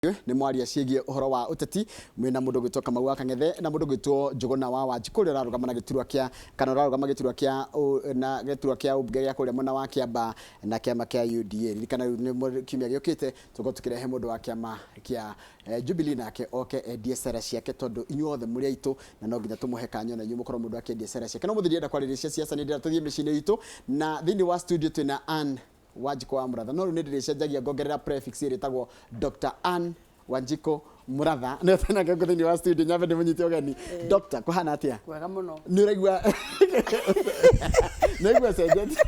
Nĩ mwaria ciĩgiĩ ũhoro wa ũteti mwĩna mũndũ ũgwĩtwo Kamau wa Kang'ethe na mũndũ ũgwĩtwo Njũgũna wa Wanjikũ ũrĩa ũrarũgama na gĩturwa kĩa kana ũrarũgama gĩturwa kĩa na gĩturwa kĩa ũmbunge gĩa kũrĩa mwena wa Kĩambaa na kĩama kĩa UDA. Ririkana rĩu nĩ kiumia gĩũkĩte tũgũkorwo tũkĩrehe mũndũ wa kĩama kĩa Jubilee nake oke endie cera ciake tondũ inyuothe mũrĩ aitũ na no nginya tũmũhe kanya ona inyuĩ mũkorwo mũndũ akĩendia cera ciake. No mũthĩ ndirenda kwarĩrĩria cia siasa, nĩ ndĩrenda tũthiĩ mĩciĩ-inĩ itũ na thĩinĩ wa studio twĩna Ann Wanjikũ wa Mũratha no rĩu nĩ ndĩrĩcenjagia ngongerera prefix ĩrĩa ĩtagwo Dr. Ann Wanjikũ Mũratha nĩwe twĩ nake gũkũ thĩinĩ wa studio. Nyambe ndĩmũnyite ũgeni. Doctor, kũhana atĩa? Wega mũno. Nĩ ũraigua nĩ ũraigua cenjetie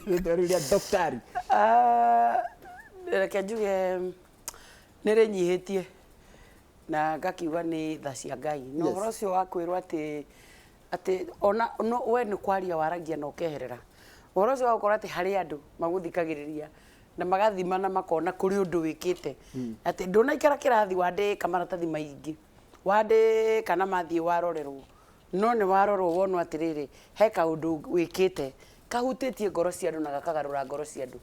rĩtwa rĩu rĩa doctor? Ah, reke njuge nĩ rĩnyihĩtie na ngakiuga nĩ tha cia Ngai na ũhoro ũcio wa kwĩrwo atĩ atĩ ona no we nĩ kwaria waragia na ũkeherera. Ũhoro ũcio wa gũkorwo atĩ harĩ andũ magũthikagĩrĩria na magathima na makona kũrĩ ũndũ wĩkĩte. Atĩ ndũnaikara kĩrathi wandĩka maratathi maingĩ, wandĩka na mathiĩ warorerwo, no nĩ warorwo wonwo atĩrĩrĩ, he kaũndũ wĩkĩte kahutĩtie ngoro cia andũ na gakagarũra ngoro cia andũ.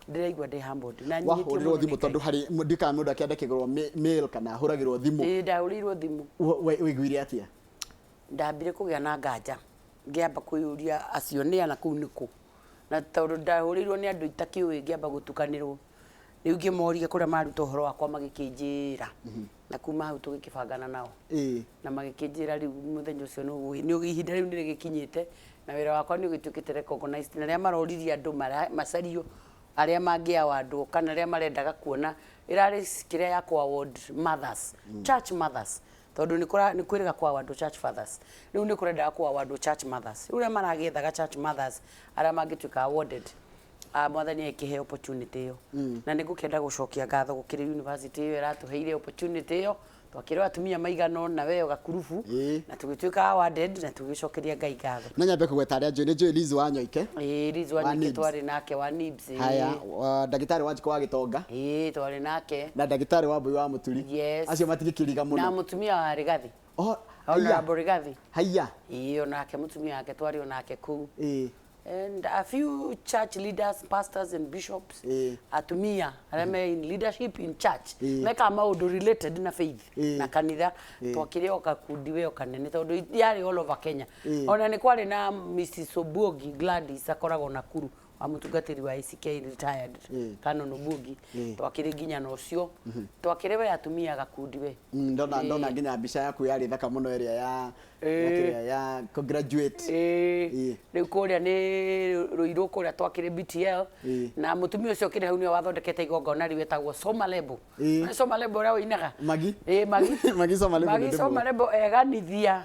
Ndĩraigua ndĩ humbled na nyihĩtio Wahũrĩrwo mũno thimũ nĩ Ngai. tondũ harĩ ndiũĩ kana mũndũ akĩandĩkĩrwo mail kana ahũragĩrwo thimũ. Ĩĩ ndahũrĩirwo thimũ. Waiguire atĩa? Ndambire kũgĩa na nganja, ngĩamba kwĩyũria acio nĩa na kũu nĩ kũ? Na tondũ ndahũrĩirwo nĩ andũ itakĩũĩ ngĩamba gũtukanĩrwo. Rĩu ngĩmoria kũrĩa maruta ũhoro wakwa magĩkĩnjĩra. Na kuma hau tũgĩkĩbangana nao. Na magĩkĩnjĩra rĩu mũthenya ũcio nĩ ihinda rĩu nĩ rĩgĩkinyĩte na wĩra wakwa nĩ ũgĩtuĩkĩte recognized na arĩa maroririe andũ macario arĩa mangĩ awardwo kana arĩa marendaga kuona ĩrarĩ kĩrĩa ya kũ award mothers, church mothers. Tondũ nĩ kũra nĩ kwĩrĩga kũ awardwo church fathers. Rĩu nĩ kũrendaga kũ awardwo church mothers. Rĩu arĩa maragĩethaga church mothers arĩa mangĩtuĩka awarded, Mwathani agĩkĩhe opportunity ĩyo. Na nĩ ngũkĩenda gũcokia ngatho gũkĩrĩ university ĩyo ĩratũheire opportunity ĩyo. Twakĩrĩ o atumia maigana ũna we o gakurubu, na tũgĩtuĩka awarded na tũgĩcokeria Ngai ngatho. No nyambe kũgweta arĩa njũĩ, nĩ njũĩ Liz Wanyoike. Ĩĩ Liz Wa Wanyoike NIBS. twarĩ nake wa NIBS, ĩĩ. Haya, ndagĩtarĩ Wanjikũ wa Gĩtonga. Ĩĩ twarĩ nake. Na ndagĩtarĩ Wambũi wa Mũturi. Yes. Acio matingĩkĩriga mũno. Na mũtumia wa Rigathi. Oh, Honorable Rigathi. Haiya. Ĩĩ onake mũtumia wake twarĩ onake kũu. Ĩĩ. And a few church leaders, pastors and bishops, atumia arĩa me in leadership in church, mekaga maũndũ related na faith na kanitha, twakĩrĩ o gakundi we o kanene tondũ yarĩ all over Kenya. Ona nĩ kwarĩ na Mrs. Obuogi Gladys akoragwo Nakuru wa mũtungatĩri wa ACK retired Canon Obuogi, twakĩrĩ nginya na ũcio, twakĩrĩ we atumia gakundi we. Ndona nginya mbica yaku yarĩ thaka mũno ĩrĩa ya ya kĩrĩa ya congratulate. Ĩĩ. Rĩu kũrĩa nĩ Rũirũ kũrĩa twakĩrĩ BTL na mũtumia ũcio ũkĩrĩ hau nĩwe wathondekete igongona rĩu etagwo Soma Lebo. Nĩ Soma Lebo ũrĩa ũinaga? Magi. Ĩĩ Magi. Magi Soma Lebo Magi nĩ ndĩmũĩ. Soma Lebo eganithia.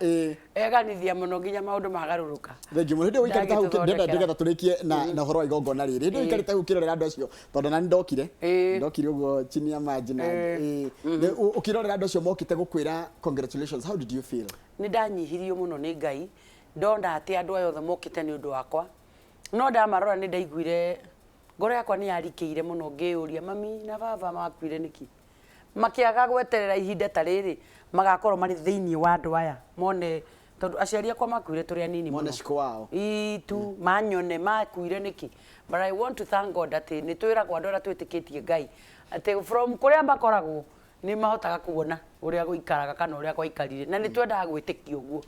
Eganithia mũno nginya maũndũ magarũrũka. Thengiũ mũno. Hĩndĩ ĩyo ũikarĩte hau ndĩrenda Ndagĩtũthondekera. nĩgetha tũrĩkie na ũhoro wa igongona rĩrĩ. Hĩndĩ ĩyo ũikarĩte hau ũkĩrorera andũ acio tondũ nani ndokire. Ndokire ũguo chini ya maji na ũkĩrorera andũ acio mokĩte gũkwĩra congratulations, how did you feel? Nĩ ndanyihirio mũno nĩ Ngai ndona atĩ andũ aya othe mokĩte nĩ ũndũ wakwa no ndamarora nĩ ndaiguire ngoro yakwa nĩ yarikĩire mũno ngĩyũria mami na baba makuire nĩkĩ makĩaga gweterera ihinda ta rĩrĩ magakorwo marĩ thĩinĩ wa andũ aya mone tondũ aciari akwa makuire tũrĩ anini Mone mũno ciko wao. Itu manyone makuire nĩkĩ. But I want to thank God atĩ nĩ twĩragwo andũ arĩa twĩtĩkĩtie Ngai atĩ from kũrĩa makoragwo nĩ mahotaga kuona ũrĩa gũikaraga kana ũrĩa gwaikarire na nĩ twendaga gwĩtĩkia ũguo.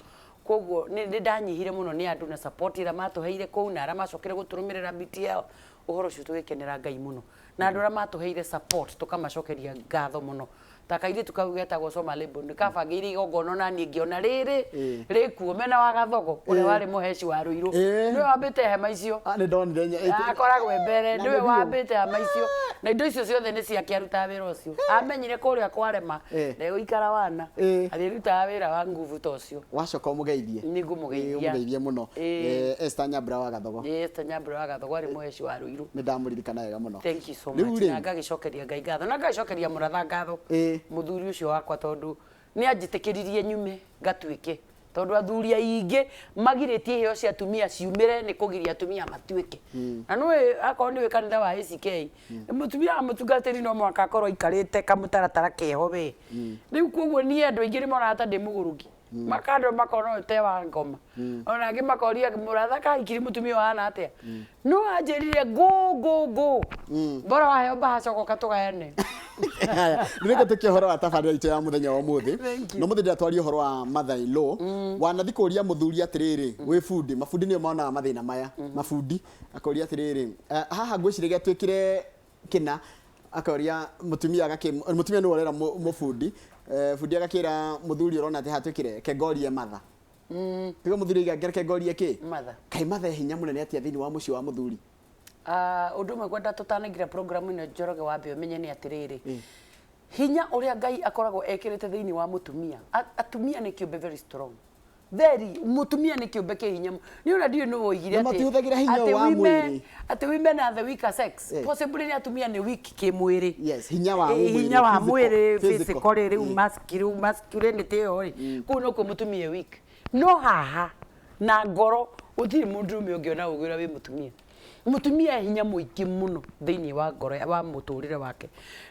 Koguo nĩ ndanyihire mũno nĩ andũ na support ĩrĩa matũheire kũu na arĩa macokire gũtũrũmĩrĩra BTL, ũhoro ũcio tũgĩkenera Ngai mũno. Na andũ arĩa matũheire support tũkamacokeria ngatho mũno. Ta kairĩtu kau getagwo Soma Label nĩ kabangĩire igongona ona niĩ ngĩona rĩrĩ rĩkuo mena wa Gathogo ũrĩa warĩ mũheci wa Rũirũ. Nĩwe wambĩte hema icio. Ah, nĩ ndonire Akoragwo e mbere, Na nĩwe nĩ biũ. wambĩte hema icio. Na indo icio ciothe nĩ ciake arutaga wĩra ũcio. Amenyire kũrĩa kwarema, ndegũikara wana, arĩrutaga wĩra wa nguvu ta ũcio. Wacoka ũmũgeithie. Nĩ ngũmũgeithia. Ũmũgeithie mũno. Esther Nyambura wa Gathogo. Esther Nyambura wa Gathogo arĩ mũheci wa Rũirũ. Nĩ ndamũririkana wega mũno. Thank you so Rĩu much. rĩ. Na ngagĩcokeria Ngai ngatho. Na ngagĩcokeria mũratha ngatho. Mũthuri ũcio wakwa tondũ nĩ anjĩtĩkĩririe nyume ngatuĩke. Tondũ athuri aingĩ magirĩtie iheo cia atumia ciumĩre nĩ kũgiria atumia matuĩke. Na nĩũĩ akorwo nĩũĩ kanitha wa ACK, mũtumia wa mũtungatĩri no mũhaka akorwo aikarĩte kamũtaratara keho we. Rĩu koguo niĩ andũ aingĩ nĩ monaga ta ndĩ mũgũrũki. Makandora makona ũyũ te wa ngoma. Ona angĩ makoria mũratha kahikirie mũtumia ũhana atĩa. No anjĩrire go go go. Bora waheo mbahaca ũgoka tũgayane. Nä tå horo wa tabarä itå ya må thenya wa må thä. Thank you. No må thä ndĩratwaria ũhoro wa mother in law. Wanathi kũria mũthuri atĩrĩrĩ, wĩ bundi, mabundi nĩo monaga mathĩna maya, mabundi akũria atĩrĩrĩ, haha ngwĩciria gĩatuĩkire kĩna, akoria mũtumia agakĩ mũtumia nĩwe ũrera mũbundi, bundi agakĩra mũthuri, ũrona atĩ hatuĩkire kengorie matha tiga mũthuri aiga reke ngorie kĩ. Mother. Kaĩ matha e hinya mũnene atĩa thĩinĩ wa mũciĩ wa mũthuri? Ah, ũndũ ũmwe ngwenda tũtanaingĩra program ĩno, Njoroge, wambe ũmenye nĩ atĩrĩrĩ, hinya ũrĩa Ngai akoragwo ekĩrĩte thĩinĩ wa mũtumia. Atumia nĩ kĩũmbe very strong, very, mũtumia nĩ kĩũmbe kĩ hinya nĩ ona ndiũĩ nũ woigire Na atĩ- matihũthagĩra hinya atĩ wa mwĩrĩ. Atĩ women are the weaker sex. Possibly nĩ atumia nĩ weak kĩmwĩrĩ. Yes, hinya wa mwĩrĩ, hinya wa physical, mwĩrĩ, physical. physical rĩ, rĩu masculinity ĩyo rĩ, kũu nokuo mũtumia e weak, no haha na ngoro gũtirĩ mũndũrũme ũngĩona ũgĩ ũrĩa wĩ mũtumia. Mũtumia e hinya mũingĩ mũno thĩinĩ wa ngoro wa mũtũrĩre wake,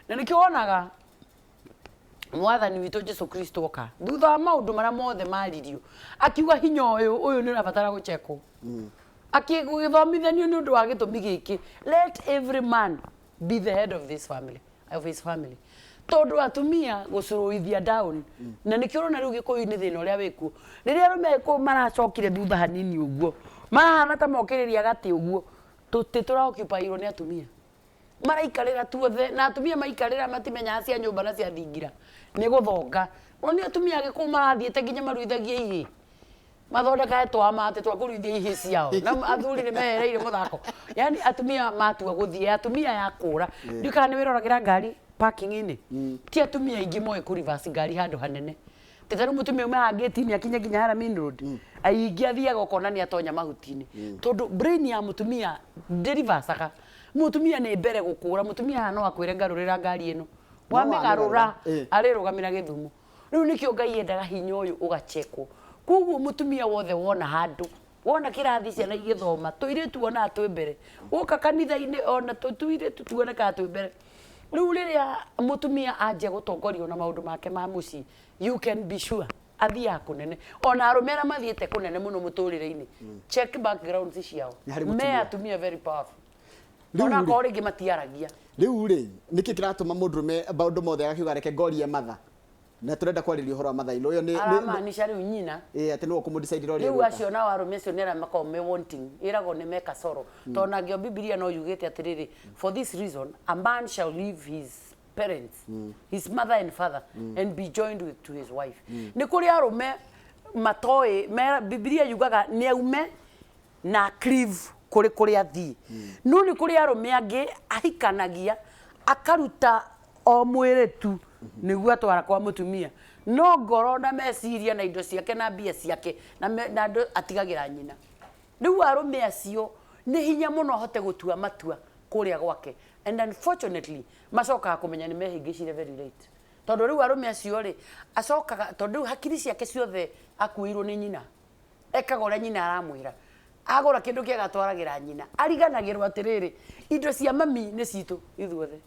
na nĩkĩo wonaga Mwathani witũ Jesu Kristo oka thutha wa maũndũ marĩa mothe maririo, akiuga hinya ũyũ nĩ ũrabatara gũchekwo, akĩgĩthomithanio nĩ ũndũ wa gĩtũmi gĩkĩ: let every man be the head of this family, of his family, tondũ atumia gũcũrũithia down. Na nĩkĩo ũrona rĩu Gĩkũyũ-inĩ thĩna ũrĩa wĩkuo, rĩrĩa arũme kũ maracokire thutha hanini ũguo, marahana ta mokĩrĩria gatĩ ũguo, tũtĩ tũraoccupyirwo nĩ atumia maraikarĩra tuothe, na atumia maikarĩra matimenyaga cia nyũmba na cia thingira nĩ gũthonga. Nĩ atumia Agĩkũyũ marathiĩte nginya maruithagia ihĩ, mathondekae twama atĩ twa kũruithia ihĩ ciao, na athuri nĩ mehereire mũthako. Yani atumia matua gũthiĩ, atumia ya kũra, ndiũ kana nĩ wĩroragĩra ngari parking-inĩ, ti atumia aingĩ moĩ kũ reverse ngari handũ hanene. Tĩ ta rĩu mũtumia ume haha gate-inĩ akinye nginya harĩa main road, aingĩ athiaga ũkona nĩ atonya mahuti-inĩ, tondũ brain ya mũtumia ndĩrivacaga. Mũtumia nĩ mbere gũkũra. Mũtumia haha no akwĩre ngarũrĩra ngari ĩno, wamĩgarũra arĩrũgamĩra Gĩthumo. Rĩu nĩkĩo Ngai endaga hinya ũyũ ũgachekwo. Koguo mũtumia wothe wona handũ, wona kĩrathi ciana igĩthoma, tũirĩtu wonaga twĩ mbere, woka kanitha-inĩ ona tũirĩtu tuonekaga twĩ mbere. Rĩu rĩrĩa mũtumia anjia gũtongorio na maũndũ make ma mũciĩ, you can be sure athiaga kũnene. Ona arũme arĩa mathiĩte kũnene mũno mũtũrĩre-inĩ, check backgrounds ciao. Nĩ harĩ me mũtumia. Atumia very powerful. Rĩu ona rĩ- akorwo rĩngĩ matiaragia. Rĩu rĩ, nĩkĩ kĩratũma mũndũrũme maũndũ mothe agakiuga reke ngorie matha? Na tũrenda kwarĩria ũhoro wa matha ino ũyũ nĩ Aramaanisha rĩu nyina. Ĩ, atĩ nĩwe ũkũmũdecide ũrĩa Rĩu egwĩka. acio nao arũme acio nĩ arĩa makoragwo me wanting, ĩragwo nĩ meka coro, tondũ nangĩo Bibilia no yugĩte atĩrĩrĩ, "For this reason a man shall leave his parents, his mother and father, and be joined with to his wife." Nĩ kũrĩ arũme matoĩ Bibilia yugaga nĩ aume na cleave kũrĩ kũrĩa athiĩ, no nĩ kũrĩ arũme angĩ ahikanagia akaruta o mwĩrĩ tu nĩguo atwara kwa mũtumia, no ngoro na meciria na indo ciake na mbia ciake na andũ atigagĩra nyina. Rĩu arũme acio nĩ hinya mũno ahote gũtua matua kũrĩa gwake, and unfortunately macokaga kũmenya nĩ mehĩngĩcire very late, tondũ rĩu arũme acio rĩ, acokaga tondũ rĩu hakiri ciake ciothe akuĩirwo nĩ nyina, ekaga ũrĩa nyina aramwĩra, agũra kĩndũ kĩega atwaragĩra nyina, ariganagĩrwo atĩrĩrĩ, indo cia mami nĩ citũ ithuothe.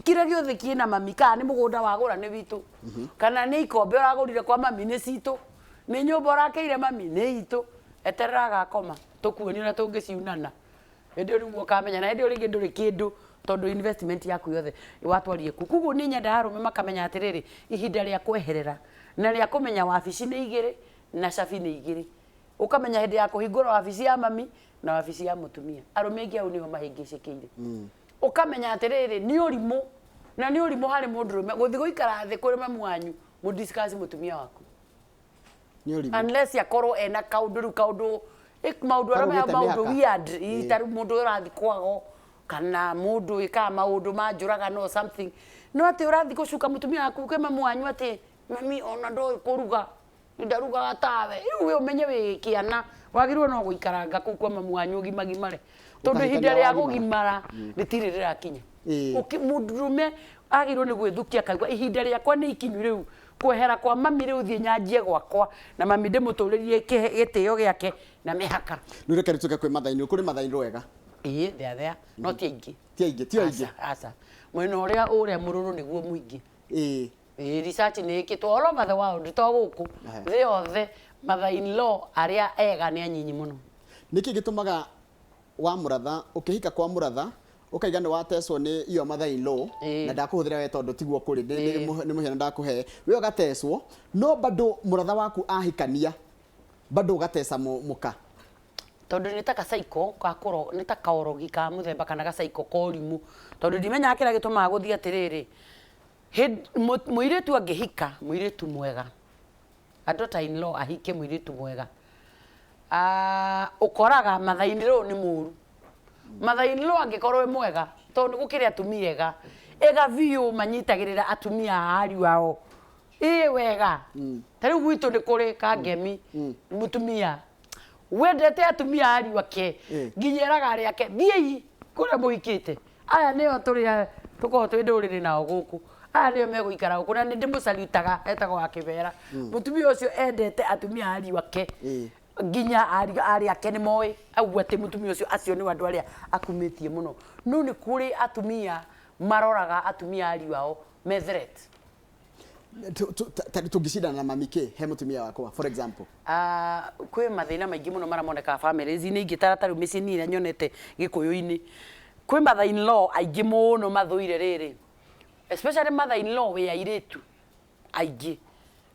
Kĩrĩa gĩothe kĩna mami, kana nĩ mũgũnda wagũra nĩ witũ, kana nĩ ikombe ũragũrire kwa mami nĩ citũ, nĩ nyũmba ũrakĩire mami nĩ itũ. Eterera agakoma tũkuonie ũrĩa tũngĩciunana. Hĩndĩ ĩyo nĩguo ũkamenya, na hĩndĩ ĩyo rĩngĩ ndũrĩ kĩndũ, tondũ investment yaku yothe watwarire kuu. Koguo nĩ nyendaga arũme makamenya atĩrĩrĩ, ihinda rĩa kweherera na rĩa kũmenya wabici nĩ igĩrĩ na cabi nĩ igĩrĩ, ũkamenya hĩndĩ ya kũhingũra wabici ya mami na wabici ya mũtumia. Arũme aingĩ hau nĩho mahĩngĩcĩkĩire. Ũkamenya atĩrĩrĩ, nĩ ũrimũ, na nĩ ũrimũ harĩ mũndũrũme gũthiĩ gũikara thĩ kũrĩ mamu wanyu mũdiscuss mũtumia waku. Nĩ ũrimũ. Unless akorwo ena kaũndũ rĩu kaũndũ maũndũ arĩa Karugĩte maũndũ mĩhaka. weird, ta rĩu mũndũ ũrathiĩ kwago kana mũndũ wĩkaga maũndũ ma njũragano or something, no atĩ ũrathiĩ gũcuka mũtumia waku kwĩ mamu wanyu atĩ mami ona ndoĩ kũruga, ndarugaga tawe, rĩu we ũmenye wĩ kĩana, wagĩrĩirwo no gũikaranga kũu kwa mamu wanyu ũgimagimare, tondũ Ũkahikania ihinda rĩa wagimara. kũgimara rĩtirĩ rĩrakinya. Mũndũrũme agĩrĩirwo nĩ gwĩthukia akaigua ihinda rĩakwa nĩ ikinyu rĩu kwehera kwa mami, rĩu thiĩ nyanjie gwakwa na mami, ndĩmũtũrĩrie gĩtĩo gĩake na mĩhaka. Rĩu reke rĩtuĩke kwĩ matha-inĩ, kũrĩ matha-inĩ wega. Ĩĩ, thea thea, no ti aingĩ. Ti aingĩ, ti aingĩ. Aca, aca, mwena ũrĩa ũrĩa mũrũrũ nĩguo mũingĩ. Ĩĩ, research nĩ ĩkĩtwo all over the world, to gũkũ, thĩ yothe, mother in law arĩa ega nĩ anyinyi mũno. Nĩkĩ gĩtũmaga wa mũratha ũkĩhika kwa mũratha Ũkaiga nĩ watecwo nĩ your mother in law. Na ndakũhũthĩra we tondũ tiguo kũrĩ, nĩ mũhiano ndakũhe. We ũgatecwo, no bado mũratha waku ahikania, bado ũgateca mũka. Tondũ nĩ ta gacaiko ka kũro, nĩ ta kaũrogi ka mũthemba kana gacaiko ka ũrimũ. Tondũ ndimenyaga kĩrĩa gĩtũmaga gũthiĩ atĩrĩrĩ, mũirĩtu angĩhika mũirĩtu mwega, a daughter in law ahike mũirĩtu mwega, ũkoraga mother in law nĩ mũru. Mother in law angĩkorwo e mwega, tondũ nĩ gũkĩrĩ atumia ega, ega biũ manyitagĩrĩra atumia a ariũ ao. Ĩĩ wega. Ta rĩu gwitũ nĩ kũrĩ Kangemi, mũtumia wendete atumia a ariũ ake, nginya eraga arĩa ake, thiĩi kũrĩa mũhikĩte. Aya nĩo tũrĩa tũkoragwo twĩ ndũrĩrĩ nao gũkũ. Aya nĩo megũikara gũkũ na nĩ ndĩmũcariutaga etagwo wa Kĩbera. Mũtumia ũcio endete atumia a ariũ ake. Nginya ariũ arĩ ake nĩ moĩ auga atĩ mũtumia ũcio acio nĩo andũ arĩa akumĩtie mũno. No nĩ kũrĩ atumia maroraga atumia a ariũ ao me threat. Tũngĩcindana na mami kĩ he mũtumia wakwa, for example? Kwĩ mathĩna maingĩ mũno marĩa monekaga families-inĩ ingĩ ta rĩu mĩciĩ ĩrĩa nyonete Gĩkũyũ-inĩ. Kwĩ mother in law aingĩ mũno mathũire rĩrĩ, especially mother in law wĩ airĩtu aingĩ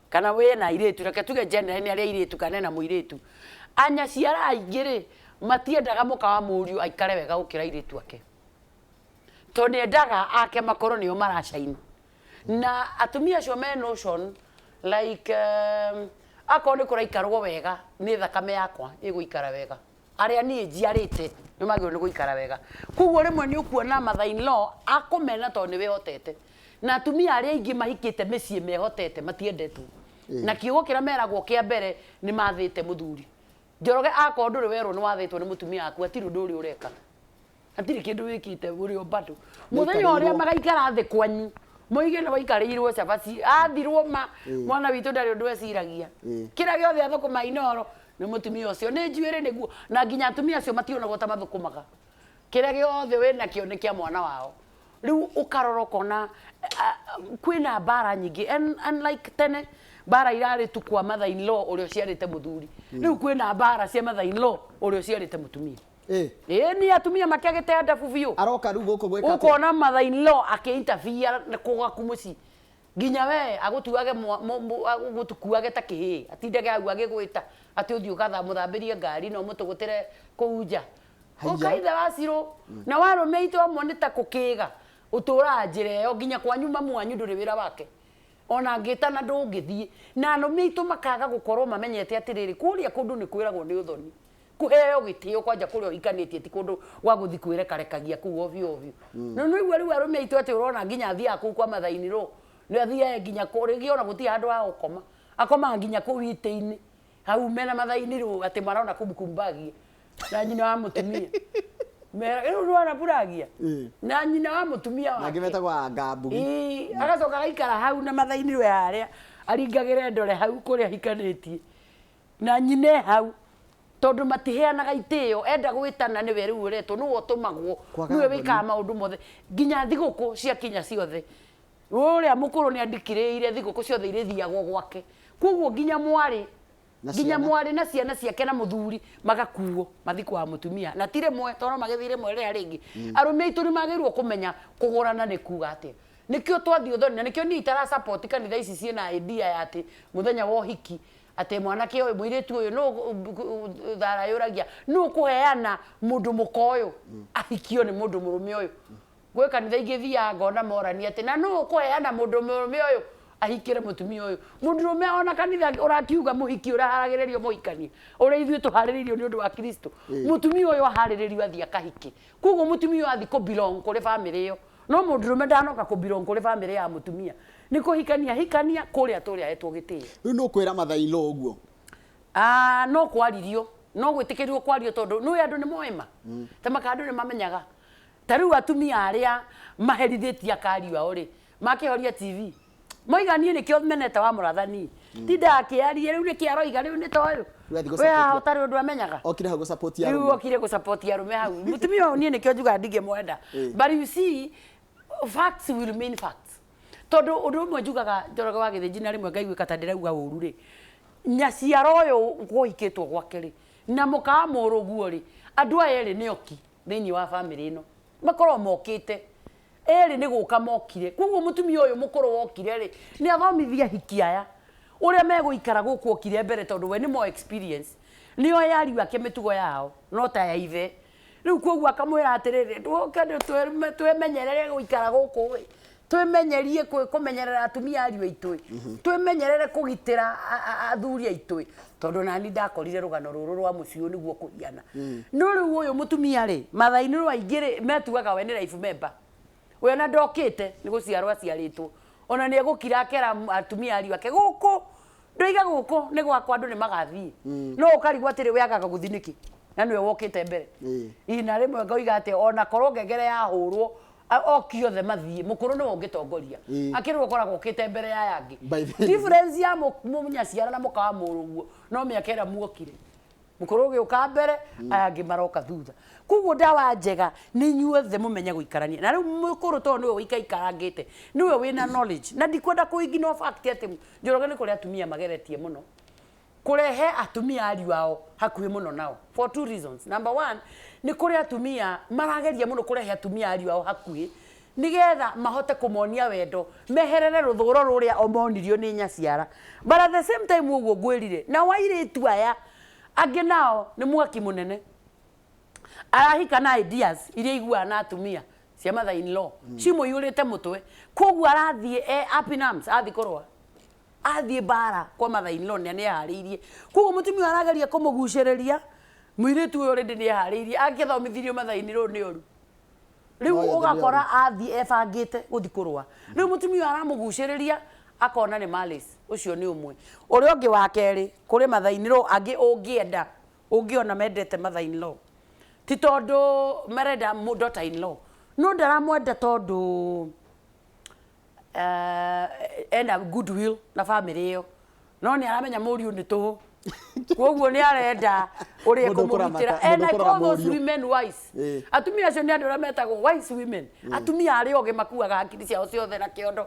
kana wĩna airĩtu, reke tuge generally nĩ arĩ airĩtu kana ena mũirĩtu. Anyaciara aingĩ rĩ, matiendaga mũka wa mũriũ aikare wega gũkĩra airĩtu ake. Tondũ nĩ endaga ake makorwo nĩo mara shine. Na atumia acio me notion like akorwo nĩ kũraikarwo wega nĩ thakame yakwa ĩgũikara wega. Arĩa niĩ njiarĩte nĩ magĩrĩirwo nĩ gũikara wega. Koguo rĩmwe nĩ ũkuona mother in law akũmena tondũ nĩ wĩhotete. Na atumia arĩa aingĩ mahikĩte mĩciĩ mehotete matiendetwo. Na kiugo kĩrĩa meragwo kĩa mbere nĩ mathĩte mũthuri. Njoroge akorwo ndũrĩ werwo nĩ wathĩtwo nĩ mũtumia waku hatirĩ ũndũ ũrĩ ũreka. Hatirĩ kĩndũ wĩkĩte ũrĩ o bado. Mũthenya ũrĩa magaikara thĩ kwanyu moige nĩ waikarĩirwo cabaci athirwo ma mwana witũ ndarĩ ũndũ eciragia. Kĩrĩa gĩothe athũkũma Inooro nĩ mũtumia ũcio nĩ njuĩrĩ nĩguo na nginya atumia acio mationagwo ta mathũkũmaga. Kĩrĩa gĩothe wĩnakĩo nĩ kĩa mwana wao. Rĩu ũkarora ũkona kwĩna mbara nyingĩ and like tene mbara irarĩ tu kwa mother in law ũrĩa ũciarĩte mũthuri. Rĩu kwĩna mbara cia mother in law ũrĩa ũciarĩte mũtumia. Ĩĩ nĩ atumia makĩagĩte andabu biũ. Aroka rĩu gũkũ gwĩka atĩa? Ũkona mother in law akĩ interfere gwaku mũciĩ. Nginya we agũtuage agũkuage ta kĩhĩĩ atindage hau agĩgwĩta atĩ ũthiĩ ũkamũthambĩrie ngari na ũmũtũgũtĩre kũu nja. Ũka ithe wa Cirũ na warũme aitũ amwe nĩ ta kũkĩga ũtũraga njĩra ĩyo nginya kwanyu mamu wanyu ndũrĩ wĩra wake. Ona angĩtana ndũngĩthiĩ. Na arũme aitũ makaga gũkorwo mamenyete atĩrĩrĩ, kũrĩa kũndũ nĩ kwĩragwo nĩ ũthoni. Kũheo gĩtĩo kwanja kũrĩa ũhikanĩtie ti kũndũ gwa gũthiĩ kwĩrekarekagia kũu ovyo ovyo. Na nĩ ũraigua rĩu arũme aitũ atĩ ũrona nginya athiaga kũu kwa mother-in-law, nĩ athiaga nginya kũu, rĩngĩ ona gũtirĩ handũ ha gũkoma, akomaga nginya kũu itĩ-inĩ, hau mena mother-in-law atĩ marona kumkumbagia na nyina wa mũtumia. Rĩu nĩwona buragia? Na nyina wa mũtumia wake. Nangĩ metagwo anga mbugi. Ĩĩ, agacoka agaikara hau na mother-in-law harĩa, aringagĩre ndore hau kũrĩa ahikanĩtie. Na nyina e hau. Tondũ matiheanaga itĩo, enda gwĩtana nĩwe rĩu ũretwo, nĩwe ũtũmagwo, Kwaga nĩwe thoni. wĩkaga maũndũ mothe. Nginya thigũkũ ciakinya ciothe, ũrĩa mũkũrũ nĩ andikirĩire thigũkũ ciothe irĩthiagwo gwake. Koguo nginya mwarĩ, Na nginya ciana. mwarĩ na ciana ciake na mũthuri magakuo mathiĩ kwa mũtumia. Na ti rĩmwe, tondũ no magĩthiĩ rĩmwe rĩrĩa rĩngĩ. Arũme aitũ nĩ magĩrĩirwo kũmenya kũgũrana nĩ kuga atĩa. Nĩkĩo twathiĩ ũthoni, na nĩkĩo niĩ itara support kanitha ici ciĩna idea ya atĩ mũthenya wa ũhiki, atĩ mwanake ũyũ, mũirĩtu ũyũ, nũ Thara yũragia, nũ ũkũheana mũndũ mũka ũyũ ahikio nĩ mũndũ mũrũme ũyũ? Gwĩ kanitha ingĩ thiaga ngona morania atĩ na nũ ũkũheana mũndũ mũrũme ũyũ ahikĩre mũtumia ũyũ? Mũndũrũme ona kanitha ũrakiuga mũhiki ũrĩa aharagĩrĩrio mũhikania, ũrĩa ithuĩ tũharĩrĩirio nĩ ũndũ wa Kristo, mũtumia ũyũ aharĩrĩrio athiĩ akahike. Koguo mũtumia ũyũ athiĩ kũ belong kũrĩ bamĩrĩ ĩyo. No mũndũrũme ndanoka kũ belong kũrĩ bamĩrĩ ya mũtumia. Nĩ kũhikania hikania kũrĩa tũrĩa ahetwo gĩtĩo. Rĩu nũ ũkwĩra mother-in-law ũguo? No kwaririo, no gwĩtĩkĩrio kwario tondũ nĩũĩ andũ nĩ moĩ ma. Ta maka andũ nĩ mamenyaga. Ta rĩu atumia arĩa maherithĩtie aka ariũ ao rĩ, makĩhoria TV. Moiga niĩ nĩkĩo menete wa mũratha niĩ. Tindaga akĩaria rĩu nĩkĩ aroiga rĩu nĩ ta ũyũ. Rĩu athiĩ We haha gũ-support ũtarĩ ũndũ amenyaga. Okire hau gũ-support Rĩu arũme. okire gũ-support arũme hau. Mũtumia ũyũ niĩ nĩkĩo njugaga ndingĩmwenda. But you see, facts will remain facts. Tondũ ũndũ ũmwe njugaga Njoroge wa Gĩthĩnji na rĩmwe ngaiguĩka ta ndĩrauga ũru rĩ, nyaciara ũyũ kũhikĩtwo gwake rĩ, na mũka wa mũrũguo rĩ, andũ aya erĩ nĩ oki thĩinĩ wa bamĩrĩ ĩno. Makoragwo mokĩte erĩ nĩ gũka mokire. Koguo mũtumia ũyũ mũkũrũ wokire rĩ, nĩ athomithia hiki aya ũrĩa megũikara gũkũ okire mbere, tondũ we nĩ more experience, nĩ oĩ ariũ ake mĩtugo yao no ta ya ithe. Rĩu koguo akamwĩra atĩrĩrĩ, tũke twĩmenyerere gũikara gũkũ ĩ, twĩmenyerie kũmenyerera atumia ariũ aitũ ĩ, twĩmenyerere kũgitĩra athuri aitũ ĩ, tondũ nani ndakorire rũgano rũrũ rwa mũciĩ ũyũ nĩguo kũhiana. No rĩu ũyũ mũtumia rĩ, mathainĩ rwa aingĩ rĩ, metuaga we nĩ life member. We ona ndokĩte nĩ gũciarwo aciarĩtwo, ona nĩ egũkira akera atumia ariũ ake gũkũ ndoiga gũkũ nĩ gwakwa, andũ nĩ magathiĩ. No ũkarigwo atĩrĩ, we agaga gũthiĩ nĩkĩ na nĩwe wokĩte mbere? Ĩ na rĩmwe ngoiga atĩ ona korwo ngengere yahũrwo oki othe mathiĩ, mũkũrũ nĩwe ũngĩtongoria. Akĩrwo ũkoragwo ũkĩte mbere ya aya angĩ. By the- Difference ya mũnyaciara na mũka wa mũrũguo no mĩaka ĩrĩa muokire. Mũkũrũ ũgĩũka mbere, aya angĩ maroka thutha. Koguo ndawa njega nĩ inyuothe mũmenye gũikarania. Na rĩu mũkũrũ tondũ nĩwe ũikaikarangĩte, nĩwe wĩna knowledge. Na ndikwenda kũ ignore fact atĩ Njoroge nĩ kũrĩ atumia mageretie mũno kũrehe atumia ariũ ao hakuhĩ mũno nao for two reasons. Number one, nĩ kũrĩ atumia marageria mũno kũrehe atumia ariũ ao hakuhĩ nĩgetha mahote kũmonia wendo, meherere rũthũro rũrĩa o monirio nĩ nyaciara. But at the same time ũguo ngwĩrire, nao airĩtu aya angĩ nao nĩ mwaki mũnene. Arahika na ideas iria aiguaga na atumia cia mother in law cimũiyũrĩte mũtwe, koguo arathiĩ e up in arms, athiĩ kũrũa, athiĩ mbara kwa mother in law na nĩ eharĩirie. Koguo mũtumia ũyũ arageria kũmũgucĩrĩria, mũirĩtu ũyũ already nĩ eharĩirie, angĩthomithirio mother in law nĩ ũru. Rĩu No, yothe nĩ ũgakora athiĩ ebangĩte gũthiĩ kũrũa. Rĩu mũtumia ũyũ aramũgucĩrĩria akona nĩ malice. Ũcio nĩ ũmwe. Ũrĩa ũngĩ wa kerĩ, kũrĩ mother in law angĩ ũngĩenda, ũngĩona mendete mother in law ti tondũ marenda daughter in law, no ndaramwenda tondũ ena goodwill na family ĩyo, no nĩ aramenya mũriũ nĩ tũhũ, koguo nĩ arenda ũrĩa Mũndũ ekũmũgitĩra. ũkũramata- And mũndũ I ũkũrora call those mũriũ. women wise. Atumia acio nĩ andũ arĩa metagwo wise women, atumia arĩa ogĩ makuaga hakiri ciao ciothe na kĩondo,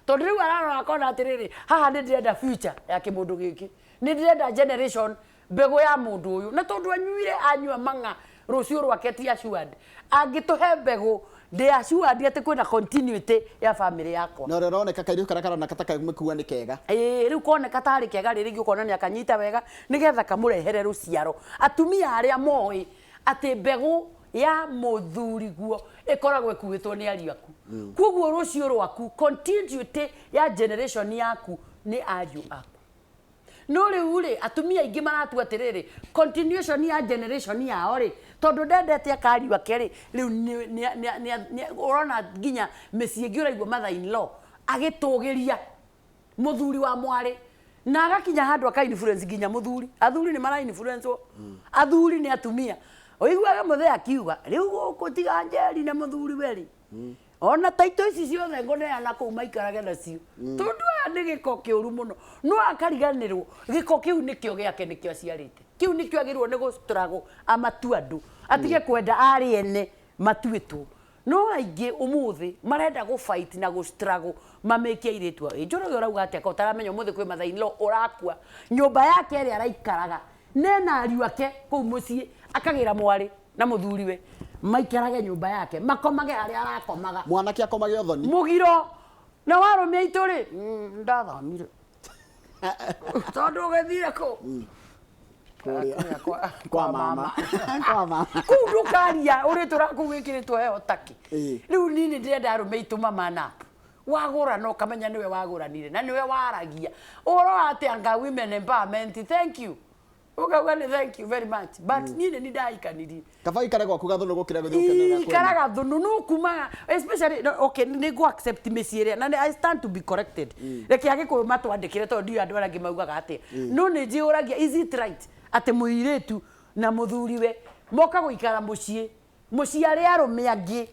tondũ rĩu ararora akona atĩrĩrĩ, haha nĩ ndĩrenda future ya kĩmũndũ gĩkĩ, nĩ ndĩrenda generation mbegũ ya mũndũ ũyũ, na tondũ anyuire anyua mang'a rũciũ rwake ti assured, angĩtũhe mbegũ ndĩ assured atĩ kwĩna continuity ya family yakwa. Na ũrĩa ũroneka kairĩtu karĩa karoneka ta kamĩkua nĩ kega. Ĩĩ, rĩu koneka tarĩ kega rĩ, rĩngĩ ũkona nĩ akanyita wega nĩgetha kamũrehere rũciaro. Atumia arĩa moĩ atĩ mbegũ ya mũthuriguo ĩkoragwo ĩkuĩtwo nĩ ariũ aku, koguo rũciũ rwaku, continuity ya generation yaku nĩ ariũ aku. No rĩu rĩ, atumia aingĩ maratua atĩrĩrĩ, continuation ya generation yao rĩ, tondũ ndendete akariũ ake rĩ, rĩu ũrona nginya mĩciĩ ĩngĩ ũraigua mother in law agĩtũgĩria mũthuri wa mwarĩ na agakinya handũ aka influence nginya mũthuri. Athuri nĩ mara influence wo, athuri nĩ atumia. Ũiguaga mũthee akiuga rĩu gũkũ tiga Njeri na mũthuri we rĩ, ona taito ici ciothe ngũneana kũu maikarage nacio, tondũ aya nĩ gĩko kĩũru mũno. No akariganĩrwo gĩko kĩu nĩkĩo gĩake, nĩkĩo aciarĩte, kĩu nĩkĩo agĩrĩirwo nĩ gũstruggle amatue andũ atige kwenda arĩ ene matuĩtwo. No aingĩ ũmũthĩ marenda gũ fight na gũ struggle mamĩkie airĩtu ao. Ĩ Njoroge ũrauga atĩa ko ũtaramenya ũmũthĩ kwĩ mother in law ũrakua nyũmba yake ĩrĩa araikaraga nena ariũ ake kũu mũciĩ, akagĩra mwarĩ na mũthuriwe maikarage nyũmba yake, makomage harĩa arakomaga. Mwanake akomage ũthoni. Mũgiro na warũme aitũ rĩ, ndathamire tondũ ũgĩthire kũ? Kũrĩa. Kũrĩa kwa mama, kwa mama. Kũu ndũkaria ũrĩtũra kũu wĩkĩrĩtwo heho takĩ. Rĩu niĩ nĩ ndĩrenda arũme aitũ mamana wagũra na ũkamenya nĩwe wagũranire na nĩwe waragia ũhoro wa atĩ anga women empowerment, thank you, ũkauga nĩ thank you very much, but niĩ nĩ ndaikanirie. Kaba ikare gwaku gathũnũ gũkĩra gũthiĩ gũkenerera kwene. Ikaraga thũnũ no kumaga especially no, okay, nĩ ngũ accept mĩciĩ ĩrĩa na I stand to be corrected. Reke agĩkũyũ matwandĩkĩre tondũ ndiũĩ andũ arĩa angĩ maugaga atĩa, no nĩ njĩũragia, is it right atĩ mũirĩtu na mũthuriwe moka gũikara mũciĩ, mũciĩ arĩ arũme angĩ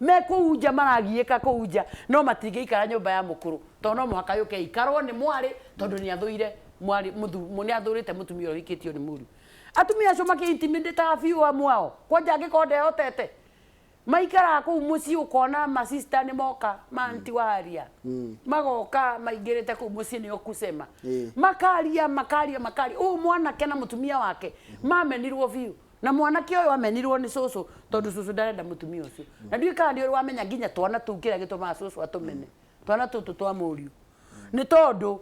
me kũu nja maragiĩka kũu nja, no matingĩikara nyũmba ya mũkũrũ tondũ no mũhaka yũke ikarwo nĩ mwarĩ, tondũ nĩ athũire mwarĩ, nĩ athũrĩte mũtumia ũrĩa ũhikĩtio nĩ mũriũ. Atumia acio makĩ intimidate biũ amu ao kwanja angĩkorwo ndehotete maikaraga kũu mũciĩ, ũkona masista nĩ moka, manti waria magoka maingĩrĩte kũu mũciĩ nĩo kusema, makaria makaria makaria ũũ mwanake na mũtumia wake mamenirwo biũ. Na mwanake ũyũ amenirwo nĩ cũcũ tondũ cũcũ ndarenda mũtumia ũcio. Na ndiũĩ kana nĩ ũrĩ wamenya nginya twana tũu kĩrĩa gĩtũmaga cũcũ atũmene. Twana tũtũ twa mũriũ. Nĩ tondũ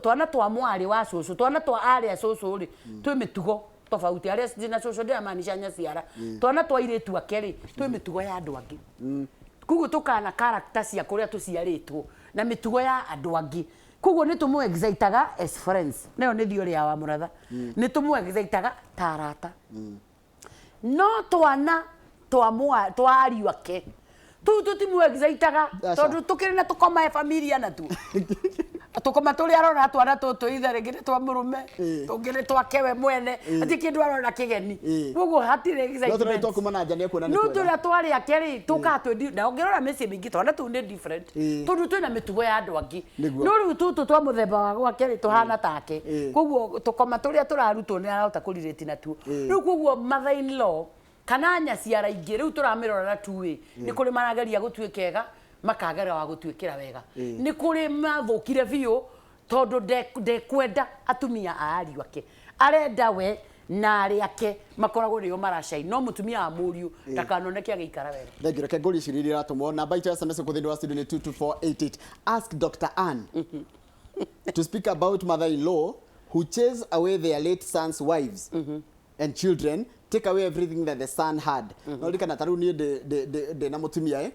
twana twa mwarĩ wa cũcũ, twana twa arĩ a cũcũ rĩ, twĩ mĩtugo tofauti. Arĩa na cũcũ ndĩramaanisha nyaciara. Twana twa airĩtu ake rĩ, twĩ mĩtugo ya andũ angĩ. Koguo tũkana character cia kũrĩa tũciarĩtwo na mĩtugo ya andũ angĩ. Koguo nĩ tũmũ excitaga as friends. Nayo nĩ theory ya Wamũratha. Nĩ tũmũ excitaga ta arata. No twana twa mwa twa ariũ ake tũu tũtimũ excitaga Aca. tondũ tũkĩrĩ na tũkoma e familia natuo. Tũkoma tũrĩa arona twana tũtũ ithe rĩngĩ nĩ twa mũrũme, tũngĩ nĩ twake we mwene, hatirĩ kĩndũ arona kĩgeni. Koguo hatirĩ No tũrĩa excitement. twa kuma na nja nĩ ekuona nĩ No twega. tũrĩa twarĩ ake rĩ, tũkaga twĩ na ũngĩrora mĩciĩ mĩingĩ twana tũu nĩ different. Tondũ twĩna mĩtugo ya andũ angĩ. Nĩguo. No rĩu tũtũ twa mũthemba wa gwake rĩ, tũhana take. Koguo tũkoma tũrĩa tũrarutwo nĩ arahota kũrelate natuo. Rĩu koguo mother in law kana nyaciara ingĩ rĩu tũramĩrora na two way. Nĩ kũrĩ marageria gũtuĩka ega, makagera wa gũtuĩkĩra wega. Nĩ kũrĩ mathũkire biũ tondũ ndekwenda atumia a ariũ ake. Arenda we na arĩ ake makoragwo nĩo maracai no mũtumia wa mũriũ ndakanoneke agĩikara wega. Thank you. Reke ngũrie ciũria iria iratũmwo. Namba itũ ya SMS gũkũ thĩinĩ wa studio nĩ 22488. Ask Dr. Ann to speak about mother-in-law who chase away their late son's wives and children, take away everything that the son had. No ririkana ta rĩu niĩ ndĩ na mũtumia ĩ.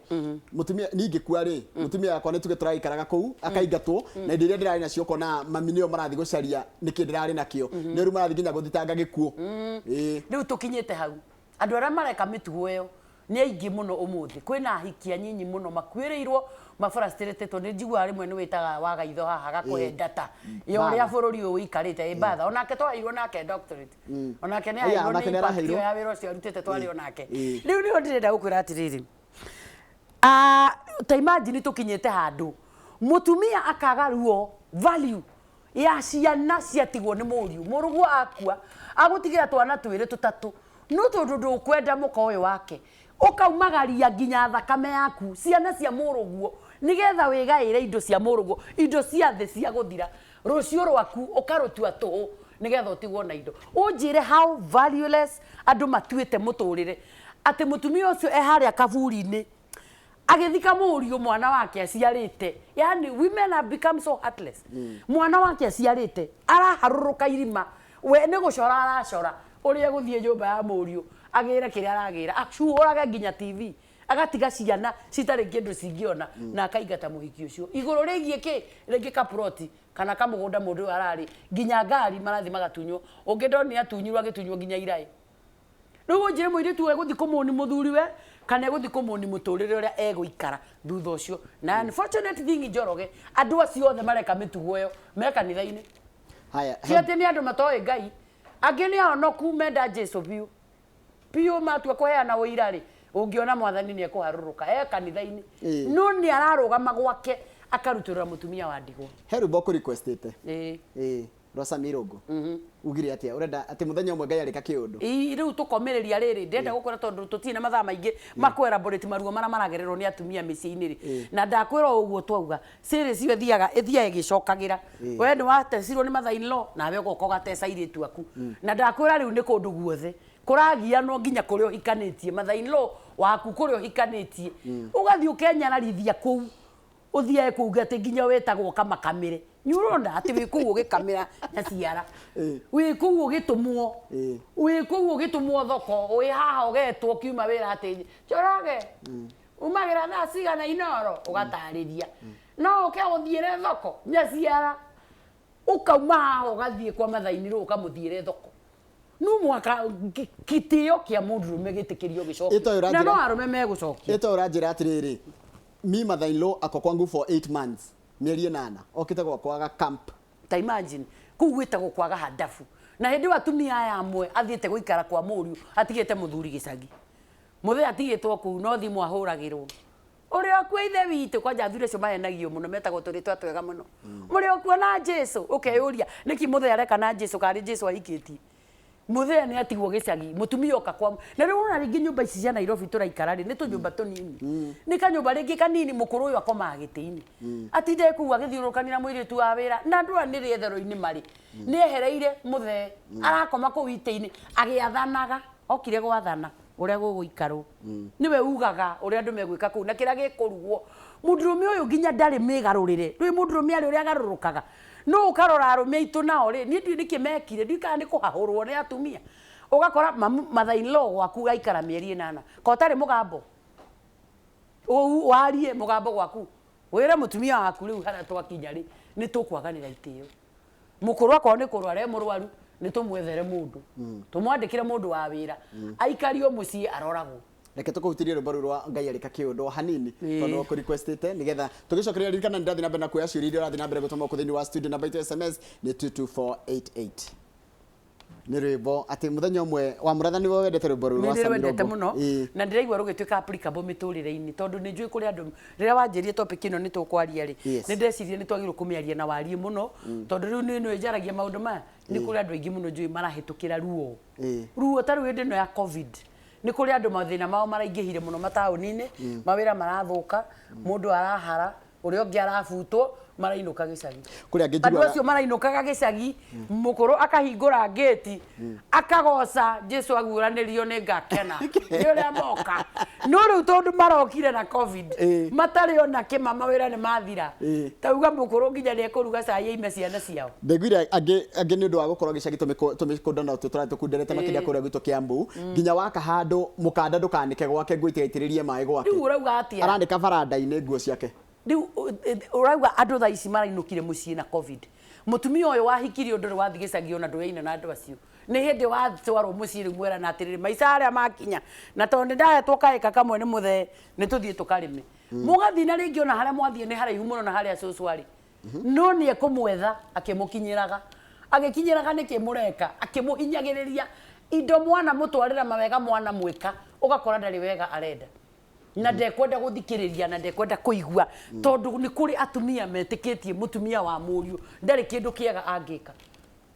Mũtumia niĩ ingĩkua rĩ, mũtumia wakwa nĩ tuge tũraikaraga kũu akaingatwo na indo iria ndĩrarĩ nacio ũkona mami nĩo marathiĩ gũcaria nĩkĩ ndĩrarĩ nakĩo. Nĩo rĩu marathiĩ nginya gũthitanga gĩkuũ. Ĩĩ. Rĩu tũkinyĩte hau andũ arĩa mareka mĩtugo ĩyo nĩ aingĩ mũno ũmũthĩ. Kwĩna ahiki anyinyi mũno makuĩrĩirwo mafrustratetwo. Nĩ njiguaga rĩmwe nĩ wĩtaga wagaitho haha agakũhe data ya ũrĩa bũrũri ũyũ ũikarĩte. Ĩ batha onake twaheirwo nake doctorate, onake nĩ Aya, aheirwo onake nĩ nĩ impact araheirwo. ĩyo ya wĩra ũcio arutĩte twarĩ onake. Ĩĩ. Rĩu nĩho ndĩrenda gũkwĩra atĩrĩrĩ, ta imagine tũkinyĩte handũ mũtumia akaga ruo value ya ciana ciatigwo nĩ mũriũ. Mũrũguo akua agũtigĩra twana twĩrĩ tũtatũ, no tondũ ndũkwenda mũka ũyũ wake ũkaumagaria nginya thakame yaku ciana cia mũrũguo nĩgetha wĩgaĩre indo cia mũrũguo, indo cia thĩ cia gũthira, rũciũ rwaku ũkarũtua tũhũ nĩgetha ũtigwo na indo. Ũnjĩre how valueless andũ matuĩte mũtũrĩre atĩ mũtumia ũcio e harĩa kaburi-inĩ agĩthika mũriũ mwana wake aciarĩte. Yani women have become so heartless. Mwana wake aciarĩte araharũrũka irima, we nĩ gũcora aracora ũrĩa egũthiĩ nyũmba ya mũriũ agĩre kĩrĩa aragĩra, acuhũrage nginya TV, agatiga ciana citarĩ kĩndũ cingĩona, na akaingata mũhiki ũcio igũrũ rĩgiĩ kĩ rĩngĩ kaploti kana kamũgũnda mũndũ ũyũ ararĩ, nginya ngari marathiĩ magatunywo. Ũngĩ ndonire atunyirwo agĩtunywo nginya iraĩ. Rĩu ũnjĩre mũirĩtu ũyũ egũthiĩ kũmũni mũthuriwe kana egũthiĩ kũmũni mũtũrĩre ũrĩa egũikara thutha ũcio. Na unfortunate thing Njoroge, andũ acio othe mareka mĩtugo ĩyo me kanitha-inĩ. Haya, Ti atĩ nĩ andũ matoĩ Ngai, angĩ nĩ ahonoku menda Jesu biũ biũ, matua kũheana ũira rĩ, ũngĩona mwathani nĩ ekũharũrũka e kanitha-inĩ, no nĩ ararũgama gwake akarutũrũra mũtumia wa ndigwa. He rwĩmbo ũkũrequestĩte. Ĩĩ. Ĩĩ, rwa Sami Irũngũ. Ugire atĩa? Ũrenda atĩ mũthenya ũmwe Ngai arĩka kĩũndũ. Ĩĩ, rĩu tũkomĩrĩria rĩrĩ ndĩrenda gũkwĩra tondũ tũtirĩ na mathaa maingĩ ma elaborate maruo marĩa maragererwo nĩ atumia mĩciĩ-inĩ rĩ, na ndakwĩra o ũguo twauga series ĩyo ĩthiaga ĩgĩcokagĩra. We nĩ watecirwo nĩ mother in law nawe ũgoka ũgateca airĩtu aku, na ndakwĩra rĩu nĩ kũndũ guothe kũragianwo nginya kũrĩa ũhikanĩtie mother in law waku kũrĩa ũhikanĩtie ũgathiĩ ũkenyararithia kũu ũthiae kũu atĩ nginya wĩtagwo kamakamĩre. Nĩ ũrona atĩ wĩ kũu ũgĩkamĩra nyaciara, wĩ kũu ũgĩtũmwo, wĩ kũu ũgĩtũmwo thoko, wĩ haha ũgetwo ũkiuma wĩra atĩ Njoroge umagĩra thaa cigana Inoro, ũgatarĩria no ũke ũthiĩre thoko nyaciara, ũkauma haha ũgathiĩ kwa mathainĩ ũkamũthiĩre thoko. No mwaka gĩtĩo kĩa mũndũrũme gĩtĩkĩrio gĩcokio. Ĩto ũranjĩra- Na no arũme megũcokia. Ĩto ũranjĩra atĩrĩrĩ, mi mother in law ako kwangu for 8 months, mĩeri ĩnana okĩte gwakwa aga camp. Ta imagine kũu gwĩtagwo kwaga handabu. Na hĩndĩ ĩyo atumia aya amwe athiĩte gũikara kwa mũriũ atigĩte mũthuri gĩcagi, mũthee atigĩtwo kũu no thimũ ahũragĩrwo ũrĩa ũkuo ithe witũ. Kwanja athuri acio mahenagio mũno metagwo tũrĩtwa twega mũno, mũrĩ ũkuo na Jesu. Ũkeyũria nĩkĩ mũthee areka na Jesu karĩ Jesu ahikĩtie. Mũthee nĩ atigwo gĩcagi, mũtumia oka kwa. Na rĩu ũrona rĩngĩ nyũmba ici cia Nairobi tũraikara rĩ, nĩ tũnyũmba tũnini, nĩ kanyũmba rĩngĩ kanini, mũkũrũ ũyũ akomaga gĩtĩ-inĩ, atinde kũu agĩthiũrũrũkania na mũirĩtu wa wĩra, na andũ aya nĩ rĩetherũ-inĩ marĩ, nĩ ehereire mũthee, arakoma kũu itĩ-inĩ agĩathanaga. Okire gwathana ũrĩa gũgũikarwo. Nĩwe ugaga ũrĩa andũ megwĩka kũu na kĩrĩa gĩkũrugwo. Mũndũrũme ũyũ nginya ndarĩ mĩgarũrĩre. Ndũĩ mũndũrũme arĩ ũrĩa agarũrũkaga. No ũkarora arũme aitũ nao rĩ, niĩ ndiũĩ nĩkĩ mekire, ndiũĩ kana nĩ kũhahũrwo nĩ atumia. Ũgakora mother in law gwaku aikara mĩeri 8. Ko ũtarĩ mũgambo? Warie mũgambo gwaku. Wĩre mũtumia waku rĩu harĩa twakinya rĩ, nĩ tũkwaganĩra itĩo. Mũkũrũ akorwo nĩ kũrwara e mũrwaru, nĩ tũmwethere mũndũ. Tũmwandĩkĩre mũndũ wa wĩra. Aikario mũciĩ aroragwo. Reke tũkũhutĩrie rwĩmbo rũu rwa Ngai arĩ kakĩũndũ hanini tondũ ũkũrequestĩte nĩgetha tũgĩcokeria. Ririkana nĩ ndathiĩ na mbere na kuoya ciũria iria ũrathiĩ na mbere gũtũma gũkũ thĩinĩ wa studio. Namba itũ ya SMS nĩ 22488. Nĩ rwĩmbo atĩ mũthenya ũmwe wa mũratha nĩwe wendete rwĩmbo rũu Nĩ rwa Sami ndĩrwendete Rombo. mũno na ndĩraigua rũgĩtuĩka applicable mĩtũrĩre-inĩ, tondũ nĩ njũĩ kũrĩ andũ rĩrĩa wanjĩrie topic ĩno nĩ tũkwaria rĩ, nĩ ndecirie nĩ twagĩrĩirwo kũmĩaria na warie mũno, tondũ rĩu nĩ nĩ njaragia maũndũ maya. Nĩ kũrĩ andũ aingĩ mũno njũĩ marahĩtũkĩra ruo, ruo ta rĩu hĩndĩ ĩno ya COVID. Nĩ kũrĩ andũ mathĩna mao maraingĩhire mũno mataũni-inĩ, mawĩra marathũka, mũndũ arahara, ũrĩa ũngĩ arabutwo, marainũka gĩcagi. Kũrĩ angĩ Andũ njiguaga acio marainũkaga gĩcagi, mũkũrũ akahingũra ngĩti akagoca Jesu aguũranĩrio, nĩ ngakena nĩ ũrĩa moka. No rĩu tondũ marokire na COVID, matarĩ ona kĩma, mawĩra nĩ mathira, tauga mũkũrũ nginya nĩ ekũruga cai aime ciana ciao. Ndaiguire angĩ nĩ ũndũ wa gũkorwo gĩcagi tũmĩkũnda no tũtũra tũkunderete makĩria kũrĩa gwitũ Kĩambu, nginya waka handũ mũkanda ndũkanĩke gwake, nguo itigaitĩrĩrie maĩ gwake. Rĩu ũrauga atĩa? Aranĩka baranda-inĩ nguo ciake. Rĩu ũrauga andũ thaa ici marainũkire mũciĩ na COVID. Mũtumia ũyũ wahikirie ũndũ wathiĩ gĩcagi ona ndũyaine na andũ acio, nĩ hĩndĩ watwarwo mũciĩ rĩu mwerana atĩrĩrĩ, maica harĩa makinya na tondũ nĩ ndahetwo kaĩka kamwe nĩ mũthee, nĩ tũthiĩ tũkarĩme. Mũgathiĩ na rĩngĩ ona harĩa mwathiĩ nĩ haraihu mũno na harĩa cũcũ arĩ, no nĩ ekũmwetha akĩmũkinyĩraga, agĩkinyĩraga nĩkĩ mũreka, akĩmũhinyagĩrĩria indo mwana mũtwarĩra mawega mwana mwĩka, ũgakora ndarĩ wega arenda na ndekwenda gũthikĩrĩria na ndekwenda kũigua, tondũ nĩ kũrĩ atumia metĩkĩtie mũtumia wa mũriũ ndarĩ kĩndũ kĩega angĩka,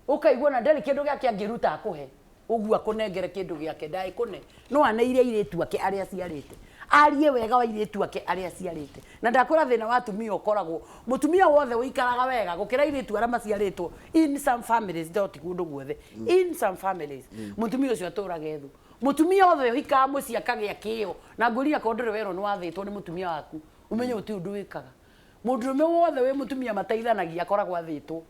ũkaigua na ndarĩ kĩndũ gĩake angĩruta akũhe, ũguo akũnengere kĩndũ gĩake ndaĩkũne, no aneire airĩtu ake arĩa aciarĩte, arie wega wa airĩtu ake arĩa aciarĩte. Na ndakwĩra thĩna wa atumia ũkoragwo mũtumia wothe ũikaraga wega gũkĩra airĩtu arĩa maciarĩtwo in some families, no ti kũndũ guothe, in some families mũtumia ũcio atũraga ethu. Mũtumia wothe ũhikaga mũciĩ akagĩa kĩo na ngwĩrire akorwo ndũrĩ werwo nĩ wathĩtwo nĩ mũtumia waku, ũmenye gũtirĩ ũndũ wĩkaga. Mũndũrũme wothe wĩ mũtumia mateithanagia akoragwo athĩtwo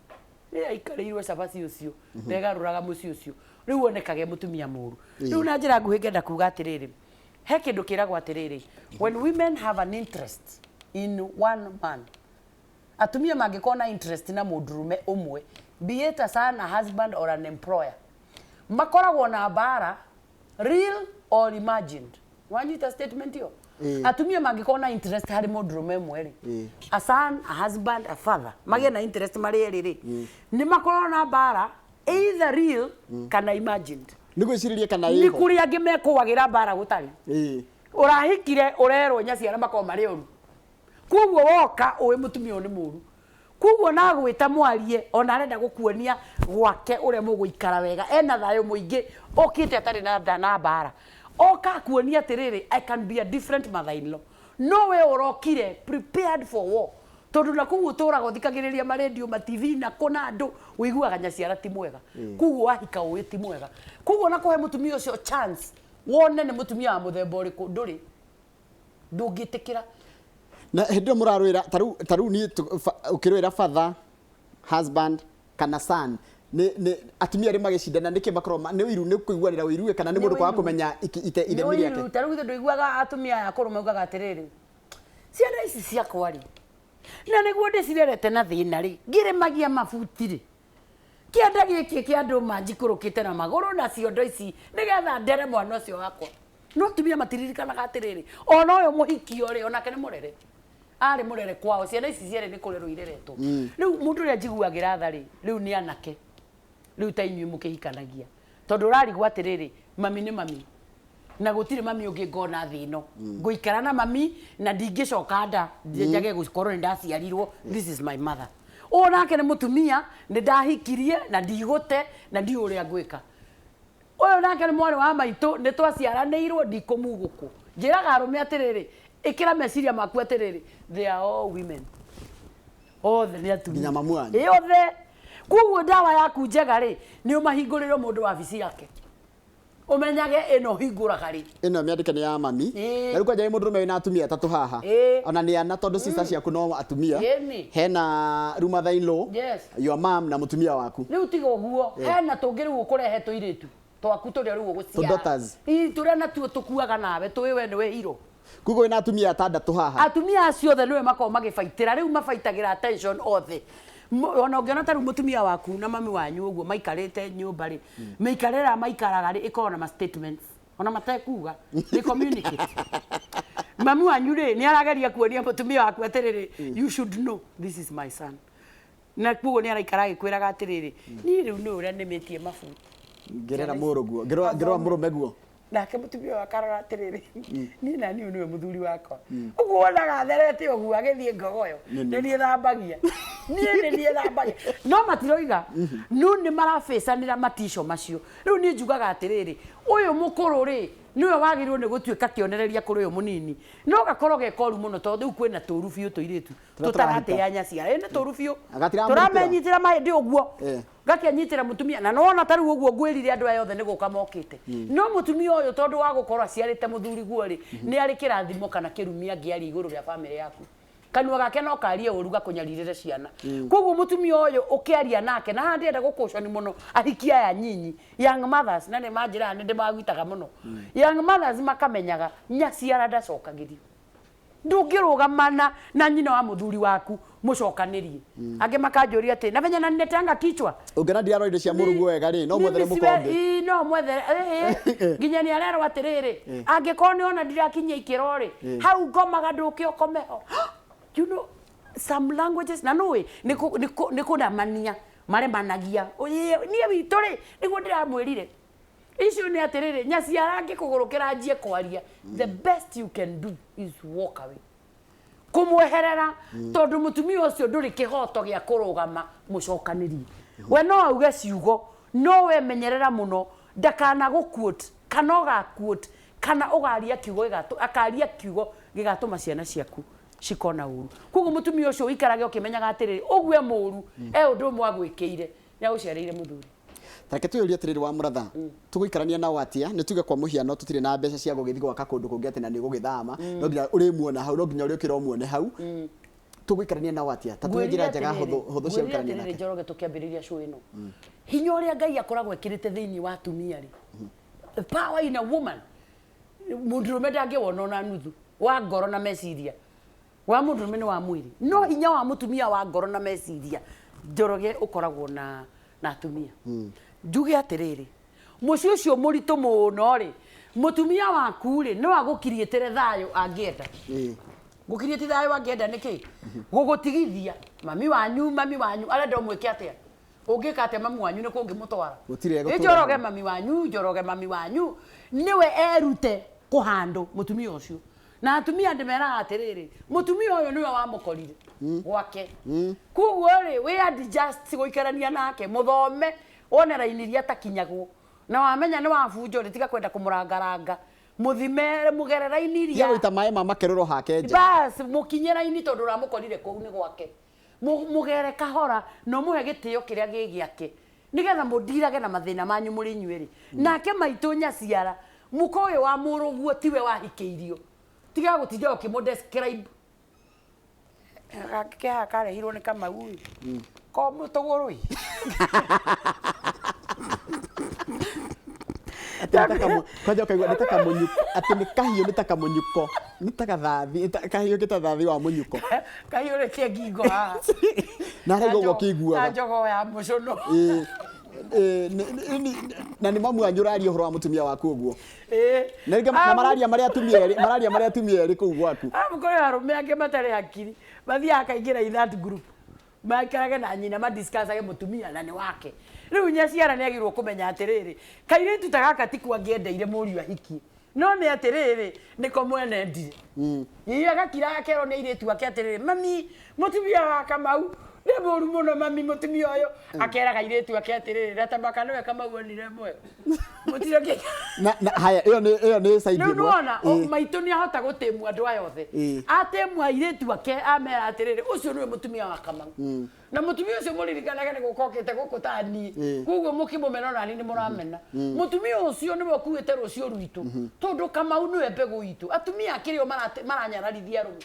nĩ aikarĩirwo cabaci ũcio, ndegarũraga mũciĩ ũcio, rĩu onekage mũtumia mũru. Rĩu na njĩra nguhĩ ngenda kuga atĩrĩrĩ, he kĩndũ kĩragwo atĩrĩrĩ, when women have an interest in one man, atumia mangĩkorwo na interest na mũndũrũme ũmwe, be it a son, a husband or an employer, makoragwo na mbara real or imagined. Wanyita statement ĩyo? Atumia mangĩkorwo na interest harĩ mũndũrũme ũmwe rĩ, a son, a husband, a father, magĩe na interest marĩ erĩ rĩ, nĩ makoragwo na mbara either real kana imagined. Nĩ gwĩcirĩria kana Nĩ ĩho. kũrĩ angĩ mekũagĩra mbara gũtarĩ. Ũrahikire ũrerwo nyaciara makorwo marĩ oru, koguo woka ũĩ mũtumia ũyũ nĩ mũru, koguo nagwĩta mwarie ona arenda gũkuonia gwake ũrĩa mũgũikara wega, ena thayũ mũingĩ, okĩte atarĩ na nda na mbara, oka akuonia atĩrĩrĩ, I can be a different mother in law, no we ũrokire prepared for war, tondũ na kũu ũtũraga ũthikagĩrĩria marendio, ma TV na kũ na andũ ũiguaga nyaciara ti mwega, koguo wahika ũĩ ti mwega, koguo na kũhe mũtumia ũcio chance wone nĩ mũtumia wa mũthemba ũrĩkũ, ndũrĩ ndũngĩtĩkĩra. Na hĩndĩ ĩyo mũrarwĩra tarĩu niĩ ũkĩrwĩra father, husband kana son, nĩ atumia arĩa magĩcindana nĩkĩ makoragwo nĩ ũiru, nĩ kũiguanĩra ũiru kana nĩ Nĩ mũndũ kwaga ũiru. kũmenya ithemi rĩake? Ta rĩu ithe ndũiguaga atumia aya akũrũ maugaga atĩrĩrĩ, ciana ici ciakwa rĩ, na nĩguo ndĩcirerete na thĩna rĩ, ngĩrĩmagia mabuti rĩ, kĩanda gĩkĩ kĩa andũ manjikũrũkĩte na magũrũ na ciondo ici nĩgetha ndere mwana ũcio wakwa. No atumia matiririkanaga atĩrĩrĩ, ona ũyũ mũhikio rĩ, onake nĩ mũrere, arĩ mũrere kwao, ciana ici cierĩ nĩ kũrerwo ireretwo. Rĩu mũndũ ũrĩa njiguagĩra tha rĩ, rĩu nĩ anake rĩu ta inyuĩ mũkĩhikanagia, tondũ ũrarigwo atĩrĩrĩ, mami nĩ mami na gũtirĩ mami ũngĩ ngona thĩ ĩno, ngũikara na mami na ndingĩcoka nda njage gũkorwo nĩ ndaciarirwo, this is my mother. Ũyũ nake nĩ mũtumia nĩ ndahikirie na ndigũte na ndiũĩ ũrĩa ngwĩka. Ũyũ nake nĩ mwarĩ wa maitũ, nĩ twaciaranĩirwo, ndikũmugũkũ. Njĩraga arũme atĩrĩrĩ, ĩkĩra meciria maku atĩrĩrĩ, they are all women, othe nĩ atumia. Nginya mamu wanyu. Ĩ, othe. Koguo ndawa yaku njega rĩ, nĩ ũmahingũrĩre mũndũ wabici yake. Ũmenyage ĩno hingũraga rĩ. Ĩno mĩandĩke nĩ ya mami. Ĩĩ. Na rĩu kwanja wĩ mũndũrũme wĩna atumia atatũ haha. Ĩĩ. Ona nĩ ana tondũ sister ciaku no atumia. Ĩni. Hena rĩu mother in law, Yes. your mom na mũtumia waku. Rĩu tiga ũguo, hena tũngĩ rĩu ũkũrehe tũirĩtu twaku tũrĩa rĩu ũgũciara. Tũ daughters. Ii, tũrĩa natuo tũkuaga nawe tũĩ we nĩwe hero. Koguo wĩna atumia atandatũ haha. Atumia acio othe nĩwe makoragwo magĩbaitĩra, rĩu mabaitagĩra attention othe. Ona ũngĩona ta rĩu mũtumia waku na mami wanyu ũguo maikarĩte nyũmba rĩ, mĩikarĩre ĩrĩa maikaraga rĩ, ĩkoragwo na ma statements ona matekuga, they communicate. Mami wanyu rĩ, nĩ arageria kuonia mũtumia waku atĩrĩrĩ, you should know this is my son. Na koguo nĩ araikara agĩkwĩraga atĩrĩrĩ, niĩ rĩu nĩ ũrĩa nĩmĩtie mabuti. Ngĩrera mũrũguo, ngĩrora mũrũme guo. Nake mũtumia wakwa arora atĩrĩrĩ, niĩ na niĩ nĩwe mũthuri wakwa. Ũguo wonaga atherete ũguo agĩthiĩ ngogoyo, nĩ niĩ thambagia. Niĩ nĩ niĩ thambagia. No matiroiga, no nĩ marabacanĩra matico macio. Rĩu niĩ njugaga atĩrĩrĩ, ũyũ mũkũrũ rĩ, nĩwe wagĩrĩirwo nĩ gũtuĩka kĩonereria kũrĩ ũyũ mũnini. No gakorwo ge koru mũno tondũ rĩu kwĩna tũru biũ tũirĩtu. Tũrĩa tũrahika. Tũtaratĩa nyaciara. Ĩ nĩ tũru biũ. Gatiramũrutĩra. Tũramenyitĩra mahĩndĩ ũguo. Eh. Gakĩanyitĩra mũtumia na nĩwona ta rĩu ũguo ngwĩrire andũ aya othe nĩ gũka mokĩte. No mũtumia ũyũ tondũ wa gũkorwo aciarĩte mũthuri guo rĩ, nĩ arĩ kĩrathimo kana kĩrumi angĩaria igũrũ rĩa bamĩrĩ yaku. Kanua gake no karie ũru gakũnyarirĩre ciana. Koguo mũtumia ũyũ ũkĩaria nake, na haha ndĩrenda gũkũconi mũno ahiki aya nyinyi, young mothers, na nĩ manjĩraga nĩ ndĩmagwitaga mũno. Young mothers makamenyaga nyaciara ndacokagĩrio. Ndũngĩrũgamana na nyina wa mũthuri waku mũcokanĩrie. Angĩ makanjũria atĩ, na venye na niletanga kichwa. Ũngĩona ndirarora indo cia mũrũguo wega rĩ, no mwethere Mimi mũkombe. Ii, no mwethere, nginya nĩ arerwo atĩrĩrĩ, angĩkorwo nĩ ona ndirakinyia ikĩro rĩ, hau ngomaga ndũke ũkome ho. You know, some languages, na nũĩ, nĩ kũramania, maremanagia. Oye, niĩ witũ rĩ, nĩguo ndĩramwĩrire. Icio nĩ atĩrĩrĩ, nyaciara angĩkũgũrũkĩra anjie kwaria, the best you can do is walk away. Kũmweherera, tondũ mũtumia ũcio ndũrĩ kĩhoto gĩa kũrũgama mũcokanĩrie. We no auge ciugo, no we menyerera mũno, ndakana gũ-quote, kana ũga-quote, kana ũgaria kiugo gĩgatũ-, akaria kiugo gĩgatũma ciana ciaku cikona ũru. Koguo mũtumia ũcio ũikarage ũkĩmenyaga atĩrĩrĩ, ũguo e mũru, e ũndũ ũmwe agwĩkĩire, nĩ agũciarĩire mũthuri. Tareke twĩyũrie atĩrĩrĩ wa mũratha, tũgũikarania nao atĩa? Nĩ tuge kwa mũhiano tũtirĩ na mbeca cia gũgĩthiĩ gwaka kũndũ kũngĩ atĩ na nĩ ũgũgĩthama, no nginya ũrĩmuona hau, no nginya ũrĩũkĩra ũmuone hau. Tũgũikarania nao atĩa? Ta tuhe njĩra njega hũthũ hũthũ cia Ngwĩrire gũikarania atĩrĩrĩ nake. Njoroge tũkĩambĩrĩria show ĩno. Hinya ũrĩa Ngai akoragwo ekĩrĩte thĩinĩ wa atumia rĩ, the power in a woman, mũndũrũme ndangĩwona ona nuthu wa ngoro na meciria. Wa mũndũrũme nĩ wa mwĩrĩ, no hinya wa mũtumia wa ngoro na meciria, Njoroge ũkoragwo na atumia. Njuge atĩrĩrĩ, mũciĩ ũcio mũritũ mũno rĩ, mũtumia waku rĩ, no agũkiriĩtĩre thayũ angĩenda. Gũkiriĩti thayũ angĩenda nĩkĩ? Gũgũtigithia mami wanyu, mami wanyu arenda ũmwĩke atĩa? Ũngĩka atĩa mami wanyu nĩ kũngĩmũtwara? Gũtirĩ egũtũra Ĩ Njoroge hau. mami wanyu, Njoroge mami wanyu, nĩwe erute kũhandũ mũtumia ũcio. Na atumia ndĩmeraga atĩrĩrĩ, mũtumia ũyũ nĩwe wamũkorire gwake. Koguo rĩ, wĩ adjust gũikarania nake, mũthome, wone raini iria atakinyagwo. Na wamenya nĩ wabunjwo rĩ, tiga kwenda kũmũrangaranga. Mũthime, mũgere raini iria. Tiga gũita maĩ ma makerũro hake nja. Bas, mũkinye raini tondũ ũramũkorire kũu nĩ gwake. Mũgere kahora na ũmũhe gĩtĩo kĩrĩa gĩ gĩake. Nĩgetha mũndirage na mathĩna manyu mũrĩ inyuĩ rĩ. Nake maitũ nyaciara, mũka ũyũ wa mũrũguo tiwe wahikĩirio. Tiga gũtinda ũkĩmũ-describe. Gake haha karehirwo nĩ Kamau ĩ. Ko mũtũgũrũ ĩ. Atĩ nĩ ta kwanja ũkaigua nĩ ta kamũnyuko, atĩ nĩ kahiũ nĩ ta kamũnyuko, nĩ ta gathathi, nĩ ta kahiũ nĩ ta thathi wa mũnyuko. Kahiũ rĩkie ngingo haha. Na araigua ũguo akĩiguaga. Na njogoo ya mũcũnũ. Ĩĩ, ĩĩ, na nĩ mamu wanyu ũraria ũhoro wa mũtumia waku ũguo. Ĩĩ. Na rĩngĩ na mararia marĩa atumia erĩ, mararia marĩa atumia erĩ kũu gwaku. Arabu kũrĩ arũme angĩ matarĩ hakiri, mathiaga akaingĩra in that group. Maikarage na nyina madiscussage mũtumia na nĩ wake. Rĩu nyaciara nĩ agĩrĩirwo kũmenya atĩrĩrĩ, kairĩtu ta gaka ti kuo angĩendeire mũriũ ahikie. No nĩ atĩrĩrĩ, nĩko mwene endire. Ĩĩ agakira akerwo nĩ airĩtu ake atĩrĩrĩ, mami, mũtumia wa Kamau nĩ mũru mũno mami mũtumia ũyũ. Akeraga airĩtu ake atĩrĩrĩ, na tamaka nĩwe Kamau onire mwega. Mũtirĩ kĩ- Na haya, ĩyo nĩ side Rĩu ĩmwe. nĩwona, Ĩĩ. maitũ nĩ ahota gũtĩmua andũ aya othe. Ĩĩ. Atĩmua airĩtu ake amera atĩrĩrĩ, ũcio nĩwe mũtumia wa Kamau. Na mutumia ucio muririkanage nĩ gũka okĩte gũkũ ta niĩ. Koguo mũkĩmũmena ona niĩ nĩ mũramena. Mũtumia ũcio nĩwe ũkuĩte rũciũ rwitũ, tondũ Kamau nĩwe mbegũ itũ. Atumia akĩrĩ o maranyararithia arũme.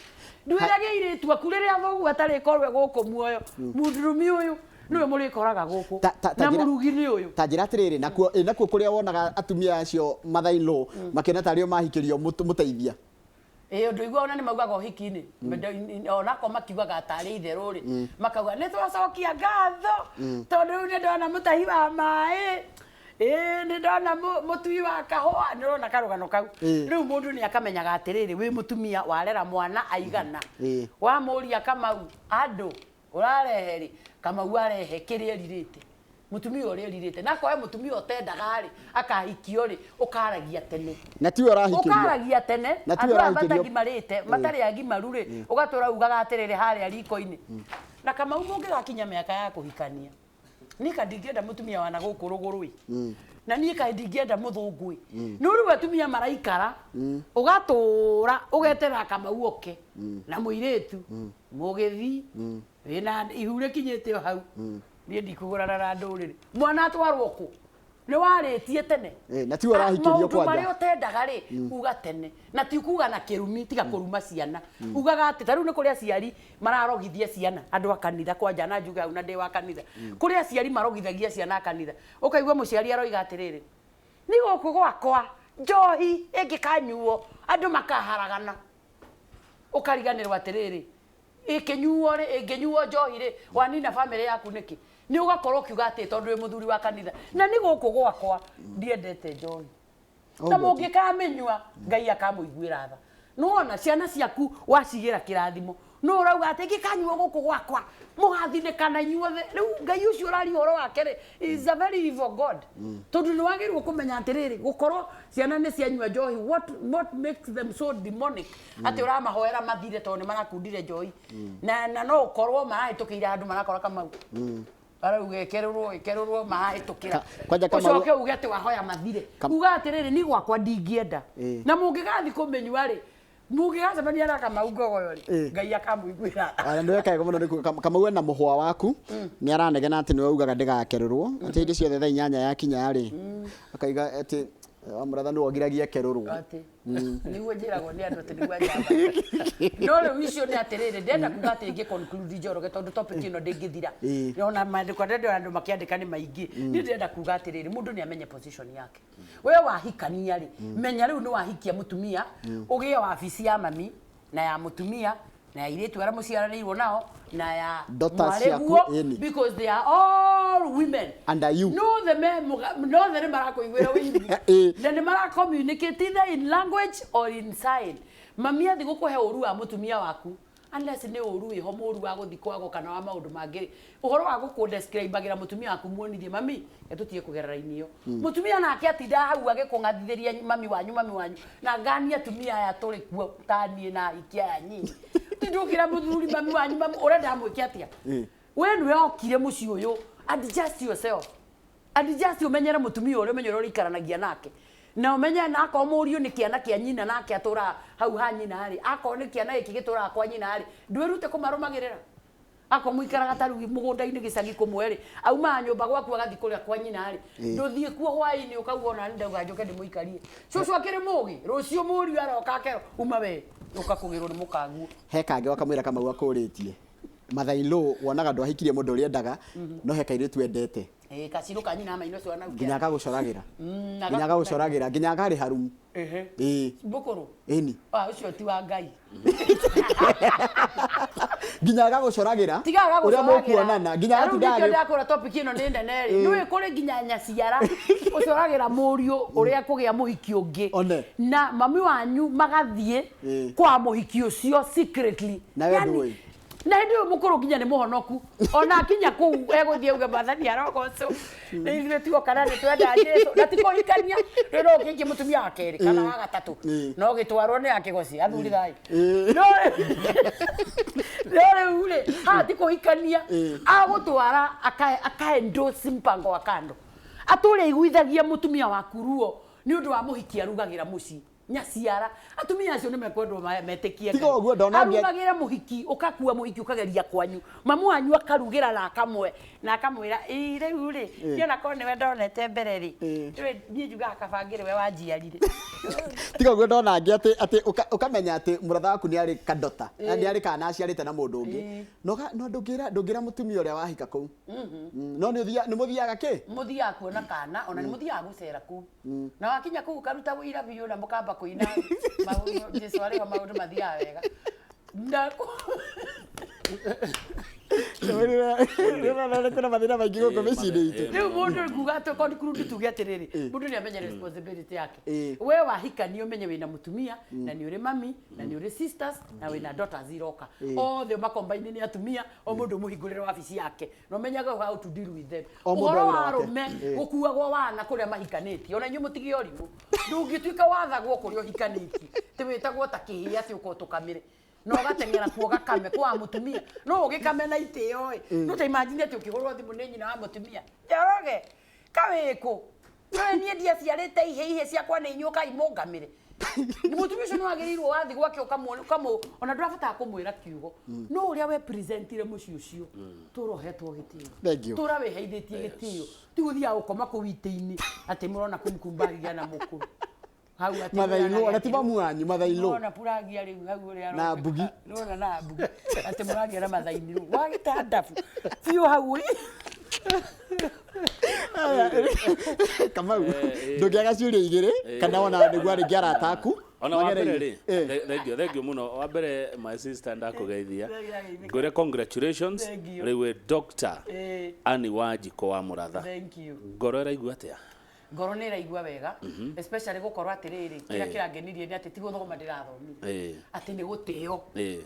Ndwĩrage airĩtu aku rĩrĩa thoguo atarĩkorwo e gũkũ muoyo, mũndũrũme ũyũ nĩwe mũrĩkoraga gũkũ, Ta na njĩra- mũrugi nĩ ũyũ. Ta njĩra atĩrĩrĩ, nakuo nakuo kũrĩa wonaga atumia acio mother in law makĩona tarĩ o mahikĩrio mũteithia. Ĩĩ, ũndũ igua ona nĩ maugaga ũhiki-inĩ, onako makiugaga tarĩ itherũ rĩ, makauga nĩ twacokia ngatho tondũ rĩu nĩ ndona mũtahi wa maĩ, ĩĩ, nĩ ndona mũtui wa kahũa. Nĩ ũrona karũgano kau? Rĩu mũndũ nĩ akamenyaga atĩrĩrĩ, wĩ mũtumia warera mwana aigana, wamũria Kamau andũ ũrarehe rĩ, Kamau arehe kĩrĩa erirĩte mũtumia ũrĩa erirĩte, na akorwo he mũtumia ũtendaga rĩ, akahikio rĩ, ũkaragia tene. Na tiwe ũrahikĩrio. Ũkaragia tene. Na tiwe Andũ aya ũrahikĩrio. matagimarĩte, matarĩ agimaru rĩ, ũgatũra ugaga atĩrĩrĩ harĩa riko-inĩ. Na Kamau, mũngĩgakinya mĩaka ya kũhikania, niĩ ka ndingĩenda mũtumia wana gũkũ rũgũrũ ĩ, na niĩ kaĩ ndingĩenda mũthũngũ ĩ. No rĩu atumia maraikara, ũgatũra ũgeterera Kamau oke na mũirĩtu mũgĩthi wĩna ihu rĩkinyĩte o hau. Niĩ ndikũgũrana na ndũrĩrĩ. Mwana atwarwo kũ? Nĩ warĩtie tene. Na tiwe ũrahikĩrio Maũndũ kwanja. Marĩa ũtendaga rĩ, uga tene, na ti kuga na kĩrumi. Tiga kũruma ciana. Ugaga atĩ ta rĩu nĩ kũrĩ aciari mararogithia ciana, andũ a kanitha kwanja, na njuge hau na ndĩ wa kanitha, kũrĩ aciari marogithagia ciana a kanitha. Ũkaigua mũciari aroiga atĩrĩrĩ, nĩ gũkũ gwakwa njohi ĩngĩkanyuo andũ makaharagana. Ũkariganĩrwo atĩrĩrĩ, ĩkĩnyuo rĩ, ĩngĩnyuo njohi rĩ, wanina bamĩrĩ yaku nĩkĩ? Nĩ ũgakorwo ũkiuga atĩ tondũ wĩ mũthuri wa kanitha, na nĩ gũkũ gwakwa ndiendete njohi, na Ũguo. Mũngĩkamĩnyua Ngai akamũiguĩra tha. Nĩwona ciana ciaku wacigĩra kĩrathimo, no ũrauga atĩ ngĩkanyua gũkũ gwakwa mũgathinĩkana inyuothe. Rĩu Ngai ũcio ũraria ũhoro wake rĩ, is a very evil God, tondũ nĩ wagĩrĩirwo kũmenya atĩrĩrĩ, gũkorwo ciana nĩ cianyua njohi, what makes them so demonic atĩ ũramahoera mathire tondũ nĩ marakundire njohi? Na no ũkorwo marahĩtũkĩire handũ marakora Kamau arauga ĩkerũrwo ĩkerũrwo, marahĩtũkĩra. Kwanja Kamau- Ũcoke uge atĩ wahoya mathire. Uga atĩrĩrĩ, ni gwakwa ndingĩenda, na mũngĩgathiĩ kũmĩnyua rĩ, mũngĩgacemania na Kamau ngogoyo rĩ, Ngai akamũiguĩra tha. Aya, nĩ weka mũno nĩ kuga Kamau ena mũhwa waku, nĩ aranegena atĩ nĩwe ugaga ndĩgakerũrwo, atĩ hĩndĩ ciothe thaa 8 yakinya rĩ, akaiga atĩ mũratha nĩwe ũgiragia kerũrwo. Atĩ nĩguo njĩragwo nĩ andũ atĩ nĩguo njamba. No rĩu icio nĩ atĩrĩrĩ, ndĩrenda kuga atĩ ngĩ conclude, Njoroge, tondũ topic ĩno ndĩngĩthira. Ona maandĩko arĩa ndĩrona andũ makĩandĩka nĩ maingĩ. Niĩ ndĩrenda kuga atĩrĩrĩ, mũndũ nĩ amenye position yake. We wahikania rĩ, menya rĩu nĩ wahikia mũtumia, ũgĩe wabici ya mami na ya mũtumia na ya airĩtu arĩa mũciaranĩirwo nao na ya Daughters ciaku, mwarĩguo, ĩni. because they are all women Under you. no the me no the nĩ marakũiguĩra ũiru na nĩ mara communicate either in language or in sign. Mami athi gũkũhe ũru wa mũtumia waku, unless nĩ ũru wĩho mũru wa gũthi kwago kana wa maũndũ mangĩ rĩ, ũhoro wa gũkũ describe-agĩra mũtumia waku, muonithie mami tũtige kũgerera inio. Mũtumia nake atinda hau agĩkũng'athithĩria mami wanyu, mami wanyu, na ngani atumia aya tũrĩ kuo ta niĩ na ahiki aya nyinyi, tindũkĩra mũthuri mami wanyu, mami ũrenda mwĩke atĩa? We nĩwe okire mũciĩ ũyũ. Adjust yourself, adjust, ũmenyere mũtumia ũrĩa, ũmenye ũrĩa ũrĩikaranagia nake, na ũmenye na akorwo mũriũ nĩ kĩana kĩa nyina nake atũraga hau ha nyina rĩ, akorwo nĩ kĩana gĩkĩ gĩtũraga kwa nyina rĩ, ndwĩrute kũmarũmagĩrĩra. Akorwo mũikaraga ta rĩu mũgũnda-inĩ gĩcagi kũmwe rĩ, aumaga nyũmba gwaku agathiĩ kũrĩa kwa nyina rĩ, ndũthiĩ kuo hwaĩ-inĩ ũkauga ona nĩ ndauga njũke ndĩmũikarie. Cũcũ akĩrĩ mũgĩ, rũciũ mũriũ aroka akerwo uma we ũka kũgĩrwo nĩ mũkaguo. He kangĩ wakamwĩra Kamau akũrĩtie mother in law, wonaga ndwahikirie mũndũ ũrĩa endaga, no he kairĩtu endete. Ĩĩ, kacirũ ka nyina maino ũcio Nginya anau. agagũcoragĩra. Na Nginya agagũcoragĩra nginya akarĩha rumu. Ĩĩ. Mbũkũrũ. Ĩni. Ah, ũcio ti wa Ngai. Nginya agagũcoragĩra Tiga ũrĩa mũkuonana nginya rĩu agatinda nĩkĩo ndakũra topic ĩno nĩ nene rĩ. Nĩũĩ kũrĩ nginya nyaciara ũcoragĩra mũriũ ũrĩa kũgĩa mũhiki ũngĩ, One. na mami wanyu magathiĩ kwa mũhiki ũcio secretly. Na we Yani, ndũĩ. Na hĩndĩ ĩyo mũkũrũ nginya nĩ mũhonoku, ona akinya kũu egũthiĩ auge Mwathani arogocwo, nĩ ithuĩ tuoka na nĩ twenda Jesũ, na ti kũhikania. Rĩu no ũkĩhikie mũtumia wa kerĩ kana wa gatatũ, no gĩtwarwo nĩ akĩgoci athuri thayũ. No rĩu rĩ, haha ti kũhikania, agũtwara aka endorse mpango wa kando, atũre aiguithagia mũtumia waku ruo nĩ ũndũ wa mũhiki arugagĩra mũciĩ. Nyaciara atumia acio nĩ mekwendwo metĩkie. Tiga ũguo, ndona Arugagĩra mũhiki, ũgakua mũhiki ũkageria kwanyu, mamu wanyu akarugĩra na akamwe na akamwĩra, ĩ rĩu rĩ, niĩ ona korwo nĩwe ndonete mbere rĩ, rĩu niĩ njugaga kaba ngĩrĩ we wanjiarire. Tiga ũguo, ndona angĩ atĩ ũkamenya atĩ mũratha waku nĩ arĩ kadota na nĩ arĩ kana aciarĩte na mũndũ ũngĩ, no ndũngĩra mũtumia ũrĩa wahika kũu. No nĩ mũthiaga kĩ. Mũthiaga kuona kana ona nĩ mũthiaga gũcera kũu, na wakinya kũu ũkaruta wĩira biũ na mũkamba kũina maũndũ Jesu arĩho, maũndũ mathiaga wega na Kwĩna mathĩna maingĩ gũkũ mĩciĩ-inĩ itũ. Rĩu mũndũ nguga atĩ conclude tuge atĩrĩrĩ, mũndũ nĩ amenye responsibility yake. We wahikania ũmenye wĩna mũtumia na nĩ ũrĩ mami na nĩ ũrĩ sisters na wĩna daughters iroka, othe makombaini nĩ atumia, o mũndũ mũhingũrĩre wabici yake na ũmenyage how to deal with them. O mũndũ Ũhoro wĩra wa wake. arũme gũkuagwo wana kũrĩa mahikanĩtie, ona inyuĩ mũtige ũrimũ, ndũngĩtuĩka wathagwo kũrĩa ũhikanĩtie tĩ wĩtagwo ta kĩhĩ atĩ ũkorwo tũkamĩre na ũgateng'era kuo gakame kwa mũtumia, no ũgĩkame na itĩo ĩ, no ta imagine atĩ ũkĩhũrwo thimũ nĩ nyina wa mũtumia, "Njoroge, kawĩkũ nĩwe niĩ ndiaciarĩte ihe ihe ciakwa nĩ inyuĩ, ũkai mũngamĩre." Nĩ mũtumia ũcio nĩ wagĩrĩirwo wathi gwake ũkamũ ona ndũrabatara kũmwĩra kiugo, no ũrĩa we presentire mũciĩ ũcio, tũra ũhetwo gĩtĩo. Thank you. Tũra wĩheithĩtie gĩtĩo, ti gũthiaga gũkoma kũu itĩ-inĩ atĩ mũrona kumkumbagia na mũkũrũ hau atĩ Mathairũ, ona ti mũranagia. Mamu wanyu mathairũ. Nona puragia rĩu hau ũrĩa Na aroneka. mbugi. Nona na mbugi atĩ mũragia na mathainirũ wagĩtandabu biũ hau ĩ. Kamau, ndũngĩaga ciũria igĩrĩ kana ona nĩguo rĩngĩ arata aku Ona wa mbere magereire. rĩ, thank you mũno. Wa mbere, my sister, ndakũgeithia, ngwĩre congratulations. Thank you. Rĩu wĩ Doctor Annie Wanjikũ wa Mũratha. Thank you. Ngoro ĩraigua atĩa? Ngoro nĩ ĩraigua wega, especially gũkorwo atĩrĩrĩ, kĩrĩa kĩrangenirie nĩ atĩ ti gũthoma ndĩrathomire, atĩ nĩ gũtĩo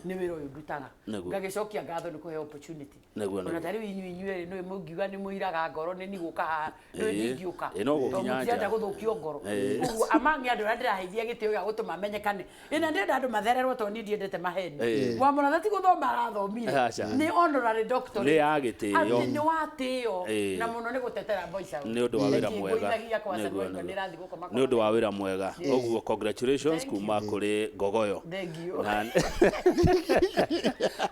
nĩ wĩra ũyũ ndutaga. Ngagĩcokia ngatho nĩ kũheo opportunity. Ona ta rĩu inyuĩ rĩ, nĩ mũngiuga nĩ mũiraga ngoro nĩ ni gũka haha, nĩ ndingĩũka. No gũkinya Tondũ mũtirenda nja. gũthũkio ngoro. Ũguo among andũ arĩa ndĩraheithia gĩtĩo gĩa gũtũma menyekane, ĩna ndĩrenda andũ mathererwo tondũ niĩ ndiendete maheni. Wamũratha ti gũthoma arathomire, Aca. nĩ honorary doctorate. Nĩ ya gĩtĩo. Atĩ nĩ watĩo na mũno nĩ gũtetera mboica. Nĩ ũndũ wa wĩra mwega. Kwa Nĩguo, nĩ nĩguo. nĩrathiĩ gũkoma. Nĩ ũndũ wa wĩra mwega ũguo, congratulations Thank you. kuma kũrĩ Ngogoyo. Thank you. Na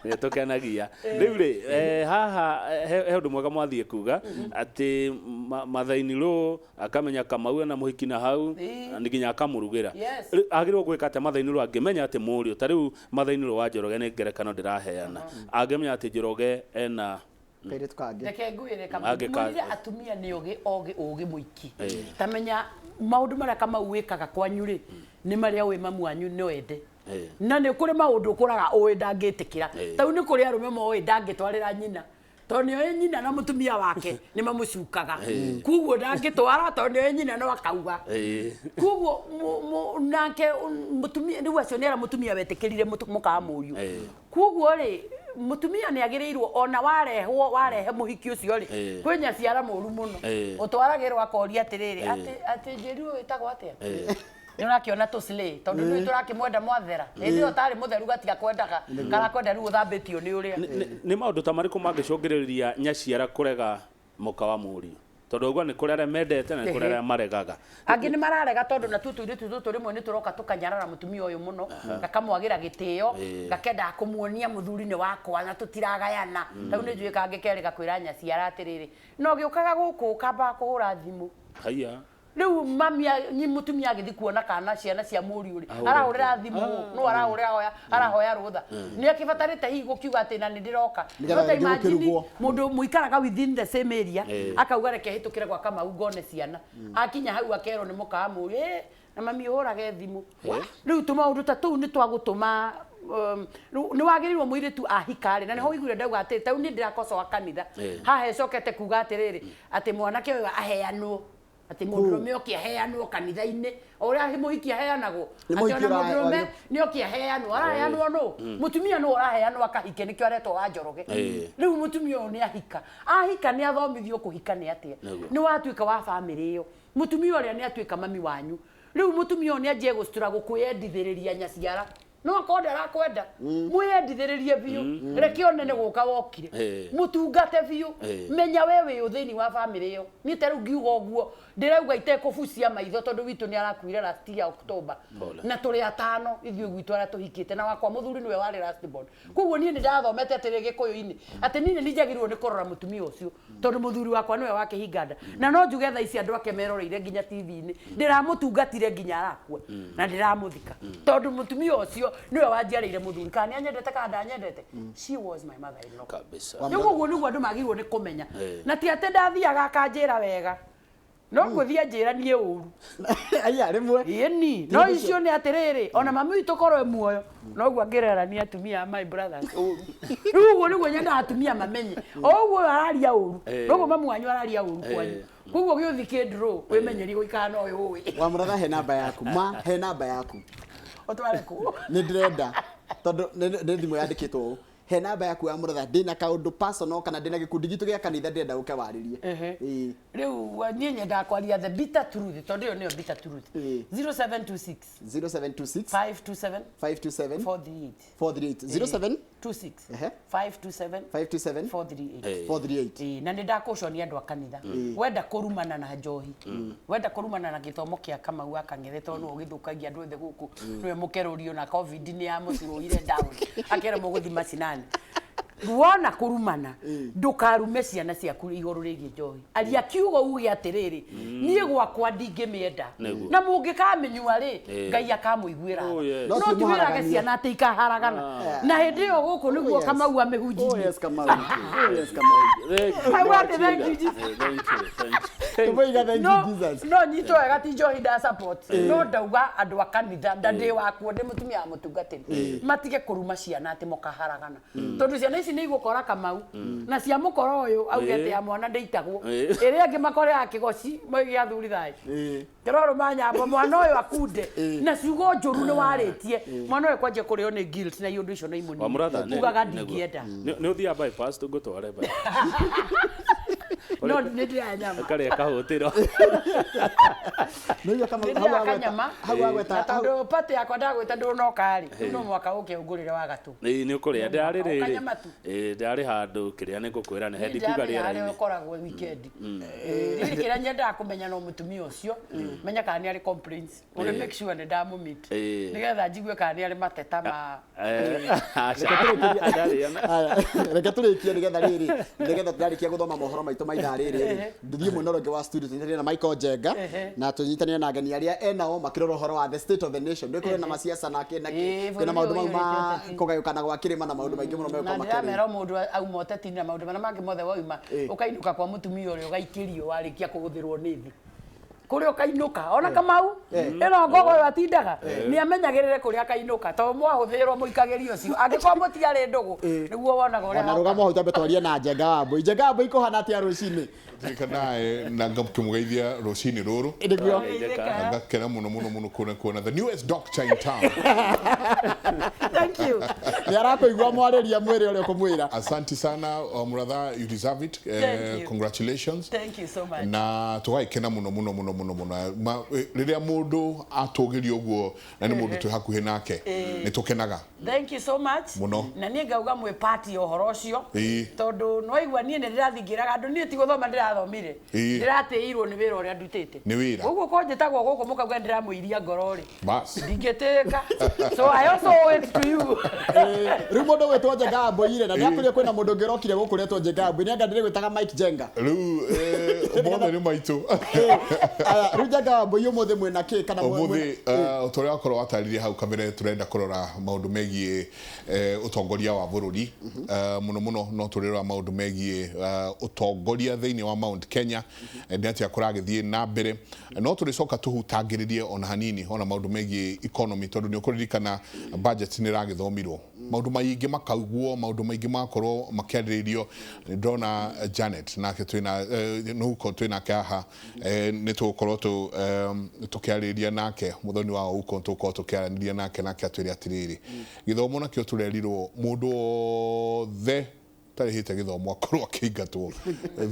nĩ tũkenagia rĩu rĩ, haha he ũndũ mwega mwathiĩ kuga atĩ mathainirũ akamenya Kamau ena mũhiki na hau nĩ nginya akamũrugĩra. Rĩu agĩrĩirwo gwĩka atĩa mathainirũ angĩmenya atĩ mũriũ ta rĩu mathainirũ wa Njoroge, nĩ ngerekano ndĩraheana, angĩmenya atĩ Njoroge ena kairĩtu kangĩ? Reke ngwĩre, Angĩka- kamũire atumia nĩ ogĩ ogĩ ũgĩ mũingĩ, tamenya maũndũ marĩa Kamau wĩkaga kwanyu rĩ, nĩ marĩa ũĩ mamu wanyu no ende. Na nĩ kũrĩ maũndũ ũkoraga ũĩ ndangĩtĩkĩra. Tau nĩ kũrĩ arũme moĩ ndangĩtwarĩra nyina tondũ nĩoĩ nyina na mũtumia wake nĩ mamũcukaga, koguo ndangĩtwara tondũ nĩoĩ nyina no akauga. Koguo nake mũtumia rĩu acio nĩ arĩa mũtumia wetĩkĩrire mũka mũriũ. Koguo rĩ, mũtumia nĩ agĩrĩirwo ona warehwo warehe mũhiki ũcio rĩ, kwĩ nyaciara mũru mũno ũtwaragĩrwo akoria atĩrĩrĩ, atĩ njĩri ũyũ wĩtagwo atĩa? Nĩ ũrakĩona tũ slay tondũ nĩ tũrakĩmwenda mwathera, hĩndĩ ĩyo ũtarĩ mũtheru gatiakwendaga, karakwenda rĩu ũthambĩtio nĩ ũrĩa. Nĩ maũndũ ta marĩkũ mangĩcũngĩrĩria nyaciara kũrega mũka wa mũriũ? Tondũ ũguo nĩ kũrĩ arĩa mendete na nĩ kũrĩ arĩa maregaga. Angĩ nĩ mararega tondũ natuo tũirĩtu tũtũ rĩmwe nĩ tũroka tũkanyarara mũtumia ũyũ mũno, gakamwagĩra gĩtĩo, gakendaga kũmuonia mũthuri nĩ wakwa na tũtiragayana. Rĩu nĩ njũĩ kangĩ kerĩ gakwĩra nyaciara atĩrĩrĩ, no gĩũkaga gũkũ ũkambaga kũhũra thimũ. Haiya. Rĩu mami mũtumia agĩthiĩ kuona kana ciana cia mũriũ rĩ, Ahũre. arahũrĩra thimũ, no arahũrĩra hoya arahoya rũtha, nĩ akĩbatarĩte hihi gũkiuga atĩ na nĩ ndĩroka. Nĩgetha No ta rĩngĩ imagine gũkĩrugwo. mũndũ mũikaraga within the same area akauga reke hĩtũkĩre gwa Kamau ngone ciana, akinya hau akerwo nĩ mũka wa mũriũ, "Eh, na mami ũhũrage thimũ." Rĩu tũmaũndũ ta tũu nĩ twagũtũma rĩu nĩ wagĩrĩirwo mũirĩtu ahika rĩ, na nĩho ũiguire ndauga atĩ tau niĩ ndĩrakocoa kanitha haha ĩcokete kuga atĩrĩrĩ, atĩ mwanake ũyũ aheanwo, atĩ mũndũrũme oke aheanwo kanitha-inĩ o ũrĩa mũhiki aheanagwo. Nĩ Atĩ mũhiki ona mũndũrũme nĩ oke aheanwo, araheanwo nũ? Mũtumia nũ ũraheanwo akahike? Nĩkĩo aretwo wa Njoroge. Rĩu mũtumia ũyũ nĩ ahika, ahika nĩ athomithio kũhika nĩ atĩa. Nĩ watuĩka wa bamĩrĩ ĩyo, mũtumia ũrĩa nĩ atuĩka mami wanyu. Rĩu mũtumia ũyũ nĩ anjie gũctura gũkwĩyendithĩrĩria nyaciara. No akorwo ndarakwenda mwiyendithĩrĩrie biũ, reke one nĩ gũka wokire, mũtungate biũ, menya we wĩ ũ thĩinĩ wa bamĩrĩ ĩyo. Niĩ ta rĩu ngiuga ũguo ndĩrauga itekũbucia maitho tondũ witũ nĩ arakuire last year October, na tũrĩ atano ithuĩ gwitũ arĩa tũhikĩte, na wakwa mũthuri nĩwe warĩ last born. Koguo niĩ nĩ ndathomete atĩrĩ gĩkũyũ-inĩ atĩ niĩ nĩ njagĩrĩirwo nĩ kũrora mũtumia ũcio tondũ mũthuri wakwa nĩwe wakĩhinga nda, na no njuge thaa ici andũ ake meroreire nginya TV-inĩ, ndĩramũtungatire nginya arakua na ndĩramũthika tondũ mũtumia ũcio nĩwe wanjiarĩire mũthuri, kana nĩ anyendete kana ndanyendete, she was my mother in law. Kabisa. Rĩu ũguo nĩguo andũ magĩrĩirwo nĩ kũmenya, na ti atĩ ndathiaga akanjĩra wega, no ngũthiĩ anjĩra niĩ ũru. Aya rĩmwe. Ĩni no icio nĩ atĩrĩrĩ, ona mami witũ korwo e muoyo noguo angĩrera nĩ atumia a my brothers ũru. Rĩu ũguo nĩguo nyendaga atumia mamenye, o ũguo ũyũ araria ũru noguo mamu wanyu araria ũru kwanyu. Koguo gĩũthi kĩndũrũ wĩmenyerie gũikara na ũyũ ũĩ. Wa Mũratha, he namba yaku, ma he namba yaku. Ũtware kũ? Nĩ ndĩrenda tondũ nĩ thimũ yandĩkĩtwo ũũ, he namba yaku ya Mũratha, ndĩna kaũndũ personal kana ndĩna gĩkundi gitũ gĩa kanitha ndĩrenda ũke warĩrie. Ĩĩ. Rĩu niĩ nyendaga kwaria the bitter truth tondũ ĩyo nĩyo bitter truth. 0726 0726 527 527 438. 438. 07 26 Ehe. 527 527 438. 438. Ĩĩ, na nĩ ndakũconia andũ a kanitha, wenda kũrumana na njohi, wenda kũrumana na gĩthomo kĩa Kamau wa Kang'ethe tondũ nĩwe ũgĩthũkagia andũ othe gũkũ, nĩwe mũkerũrio na COVID nĩ yamũcurũire down akera mũgũthi macinani. Wona kũrumana, ndũkarume ciana ciaku igũrũ rĩgiĩ njohi, aria kiugo uge atĩrĩrĩ, niĩ gwakwa ndingĩmĩenda, na mũngĩkamĩnyua rĩ, Ngai akamũiguĩra Oh, yes. tha. No No ti tiwĩrage mũharaganie. ciana atĩ ikaharagana na hĩndĩ ĩyo gũkũ nĩguo yes. Kamau Oh amĩhunjirie. yes, Kamau. Oh yes, Kamau. Thank you. I want to thank you, Jesus. Thank you. Thank you. Tũmũiga thank No you Jesus. no nyitwo wega ti njohi nda support, no ndauga andũ a kanitha nda ndĩ wakuo ndĩ mũtumia wa mũtungatĩri matige kũruma ciana atĩ mũkaharagana, tondũ ciana ici nĩ igũkora Kamau na cia mũkora ũyũ auge atĩ ya mwana ndĩitagwo, ĩrĩa angĩ makore ya kĩgoci moige athuri thayũ kĩrorũma nyambo mwana ũyũ akunde na ciugo njũru nĩ warĩtie mwana ũyũ kwanjia kũrĩo nĩ guilt na iũndũ icio nĩ Wa Mũratha, imũnini ugaga ndingĩenda. Nĩ ũthiaga bypass tũngũtware bypass. No nĩ ndĩraya nyama. Karĩa kahũtĩro. Nĩguo Kamau, Nĩ hau ndĩraga wagweta- kanyama. hau wagweta Na tondũ pati yakwa ndagwĩta ndũnoka rĩ, rĩu no mũhaka ũke ũngũrĩre wa gatũ. Ĩĩ nĩ ũkũrĩa ndĩrarĩ rĩrĩ. Kanyama tu. Ĩĩ ndĩrarĩ handũ kĩrĩa nĩ ngũkwĩra nĩ hendi kuga Nĩndĩramenya harĩa rĩera-inĩ. ũkoragwo weekend. Rĩrĩ kĩrĩa nyendaga kũmenya no mũtumia ũcio, menya kana nĩ arĩ complaints, ũrĩ make sure nĩ ndamũmeet nĩgetha njigue kana nĩ arĩ mateta ma Aca. Ndarĩ ona. Aya, reke tũrĩkie nĩgetha rĩrĩ, nĩgetha tũrarĩkia gũthoma mohoro maitũ ma ithaa rĩrĩ, ndũthiĩ mwena ũrĩa ũngĩ wa studio tũnyitanĩre na Michael Njenga na tũnyitanĩre na ageni arĩa enao makĩrora ũhoro wa the state of the nation. Nĩ kũrĩ na masiasa na kĩ na kĩ, Ĩĩ, kwĩna maũndũ mau bũrũri ma ũyũ ũyũrĩte ũteti. kũgayũkana gwa kĩrĩma na maũndũ maingĩ mũno na megũkorwo ndĩramera makĩarĩrĩrio. mũndũ auma ũteti na maũndũ marĩa mangĩ mothe wauma, ũkainũka kwa mũtumia ũrĩa ũgaikĩrio warĩkia kũhũthĩrwo nĩ thĩ kũrĩa ũkainũka ona Kamau ĩno ngogo ĩyo atindaga nĩ amenyagĩrĩre kũrĩa akainũka tondũ mwahũthĩrwo mũikagĩrio ũcio angĩkorwo mũtiarĩ ndũgũ nĩguo wonaga ũrĩa Ona rũgamo hau twambe twarie na Njenga wa Mbũi. Njenga wa Mbũi kũhana atĩa rũcinĩ? Ndirikanae na ngakĩmũgeithia rũcinĩ rũrũ. Nĩguo. Na ngakena mũno mũno mũno kuona the newest doctor in town. Thank you. Nĩ arakũigua mwarĩria mwĩrĩ ũrĩa ũkũmwĩra. Asante sana, Muratha, you deserve it. Thank you. Congratulations. Thank you so much. Na tũgagĩkena mũno mũno mũno mũno mũno. Rĩrĩa mũndũ atũgĩrio ũguo na nĩ mũndũ twĩ hakuhĩ nake nĩ tũkenaga. Thank you so much. Mũno. Na niĩ ngauga mwĩ party ya ũhoro ũcio Ĩĩ. tondũ nĩwaigua niĩ nĩ ndĩrathingĩraga andũ, niĩ ti gũthoma ndĩrathomire, Ĩĩ. ndĩratĩirwo nĩ wĩra ũrĩa ndutĩte. Nĩ wĩra. Ũguo ko njĩtagwo gũkũ mũkauga ndĩramũiria ngoro rĩ, Bas. ndingĩtĩka, so I also owe it to you. Rĩu mũndũ gwĩtwo Njenga wa Mbũi rĩ, na ndĩrakũria kwĩna mũndũ ũngĩ ũrokire gũkũ ũretwo Njenga wa Mbũi, nĩ anga ndĩrĩgwĩtaga Mike Njenga. Rĩu mothe nĩ maitũ. Aya, rĩu Njenga wa Mbũi ũmũthĩ mwĩna kĩ kana Ũmũthĩ o ta ũrĩa wakorwo watarĩria hau kabere, tũrenda kũrora maũndũ megiĩ ũtongoria wa bũrũri. Mũno mũno no tũrĩrora maũndũ megiĩ ũtongoria thĩinĩ wa Mount Kenya, nĩ atĩa kũragĩthiĩ na mbere. No tũrĩcoka tũhutangĩrĩrie ona hanini ona maũndũ megiĩ economy, tondũ nĩ ũkũririkana budget nĩ ĩragĩthomirwo, maũndũ maingĩ makaugwo, maũndũ maingĩ magakorwo makĩarĩrĩrio. Nĩ ndĩrona Janet nake twĩna Nuko twĩnake haha, nĩ tũgũkorwo tũkĩarĩrĩria nake mũthoni wa Ouko, tũgũkorwo tũkĩaranĩria nake nake atwĩre atĩrĩrĩ, gĩthomo nakĩo tũrerirwo mũndũ wothe Ũtarĩhĩte gĩthomo akorwo akĩingatwo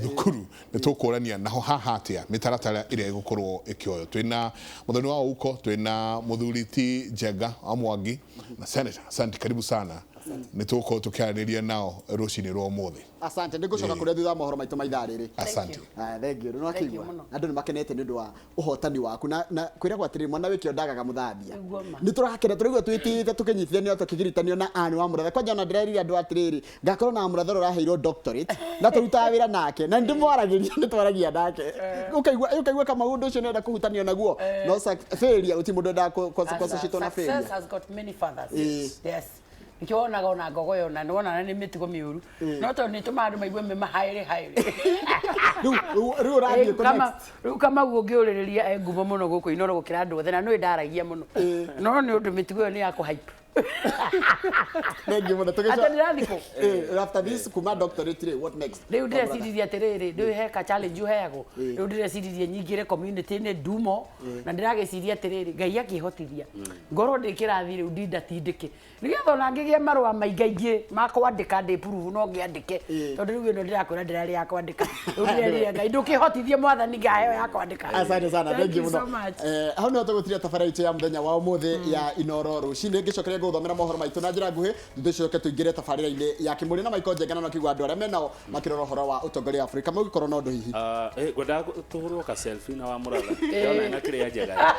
thukuru. Nĩ tũkũrania naho haha atĩa mĩtaratara ĩrĩa ĩgũkorwo ĩkĩoywo. Twĩna Muthoni wa Ouko, twĩna mũthuri ti Njenga wa Mwangi na Senator. Asante, karibu sana. Nĩ tũgũkorwo tũkĩaranĩria nao rũcinĩ rwa ũmũthĩ. Asante, nĩ ngũcoka kũrĩa thutha wa mohoro maitũ ma ithaa rĩrĩ. Asante. Ah, thank you. Nĩ Thank you wakĩigua mũno. andũ nĩ makenete nĩ ũndũ wa ũhotani waku na kwĩragwo atĩrĩrĩ, mwana wĩkĩo ndagaga mũthambia. Nĩguo ma. Nĩ tũrakena, tũraigua twĩtĩĩte tũkĩnyitithanio, tũkĩgirithanio na Anne wa Mũratha. Kwanja ona ndĩrerire andũ atĩrĩrĩ, ngakorwo na Mũratha ũrĩa ũraheirwo doctorate na tũrutaga wĩra nake na nĩndĩmwaragĩria, nĩtwaragia nake, ũkaigua kama ũndũ ũcio nĩenda kũhutanio naguo, no failure gũtirĩ mũndũ endaga kũ-associate na failure. Success has got many fathers. Ĩĩ. Yes. Nikio wonaga ona ngogoyo na nĩwona nĩ mĩtugo mĩũru, no tondũ nĩ tũmaga andũ maigue me mahaĩrĩ haĩrĩ. Rĩu ũrathiĩ kũ next? Rĩu Kamau ũngĩũrĩrĩria e ngumo mũno gũkũ Inooro gũkĩra andũ othe, na nĩũĩ ndaragia mũno, no nĩ ũndũ mĩtugo ĩyo nĩ ya kũhype. Thank you mũno. Atĩ ndĩrathiĩ kũ? After this kuma doctorate rĩ, what next? Rĩu ndĩreciririe atĩrĩrĩ, rĩu he ka challenge ũheagwo, rĩu ndĩreciririe nyingĩre community-inĩ ndumo, na ndĩragĩciria atĩrĩrĩ, Ngai akĩhotithia ngorwo ndĩ kĩrathi rĩu ndindatindĩke, nĩgetha ona ngĩgĩe marũa maingaingĩ ma kwandĩka ndĩ proof no ngĩandĩke, tondũ rĩu ĩno ndĩrakwĩra ndĩrarĩ ya kwandĩka. Rĩu ndĩrerire Ngai ndũkĩhotithie mwathani ngaheo ya kwandĩka. Asante sana, thank you so mũno. much. Hau nĩho tũgũtiria tabarĩra itũ ya mũthenya wa ũmũthĩ ya Inooro rũcinĩ. Ngĩcokeria ngũthomera mohoro maitũ na njĩra nguhĩ, thutha ũcio coke tũingĩre tabarĩra-inĩ ya Kĩmũrĩ na Michael Njenga, na no kĩigua andũ arĩa menao makĩrora ũhoro wa ũtongoria wa bũrũri. Kamau, ũngĩkorwo na ũndũ hihi. Ngwendaga tũhũrwo ka selfie na wa Mũratha. Ndĩrona ena kĩrĩa njega.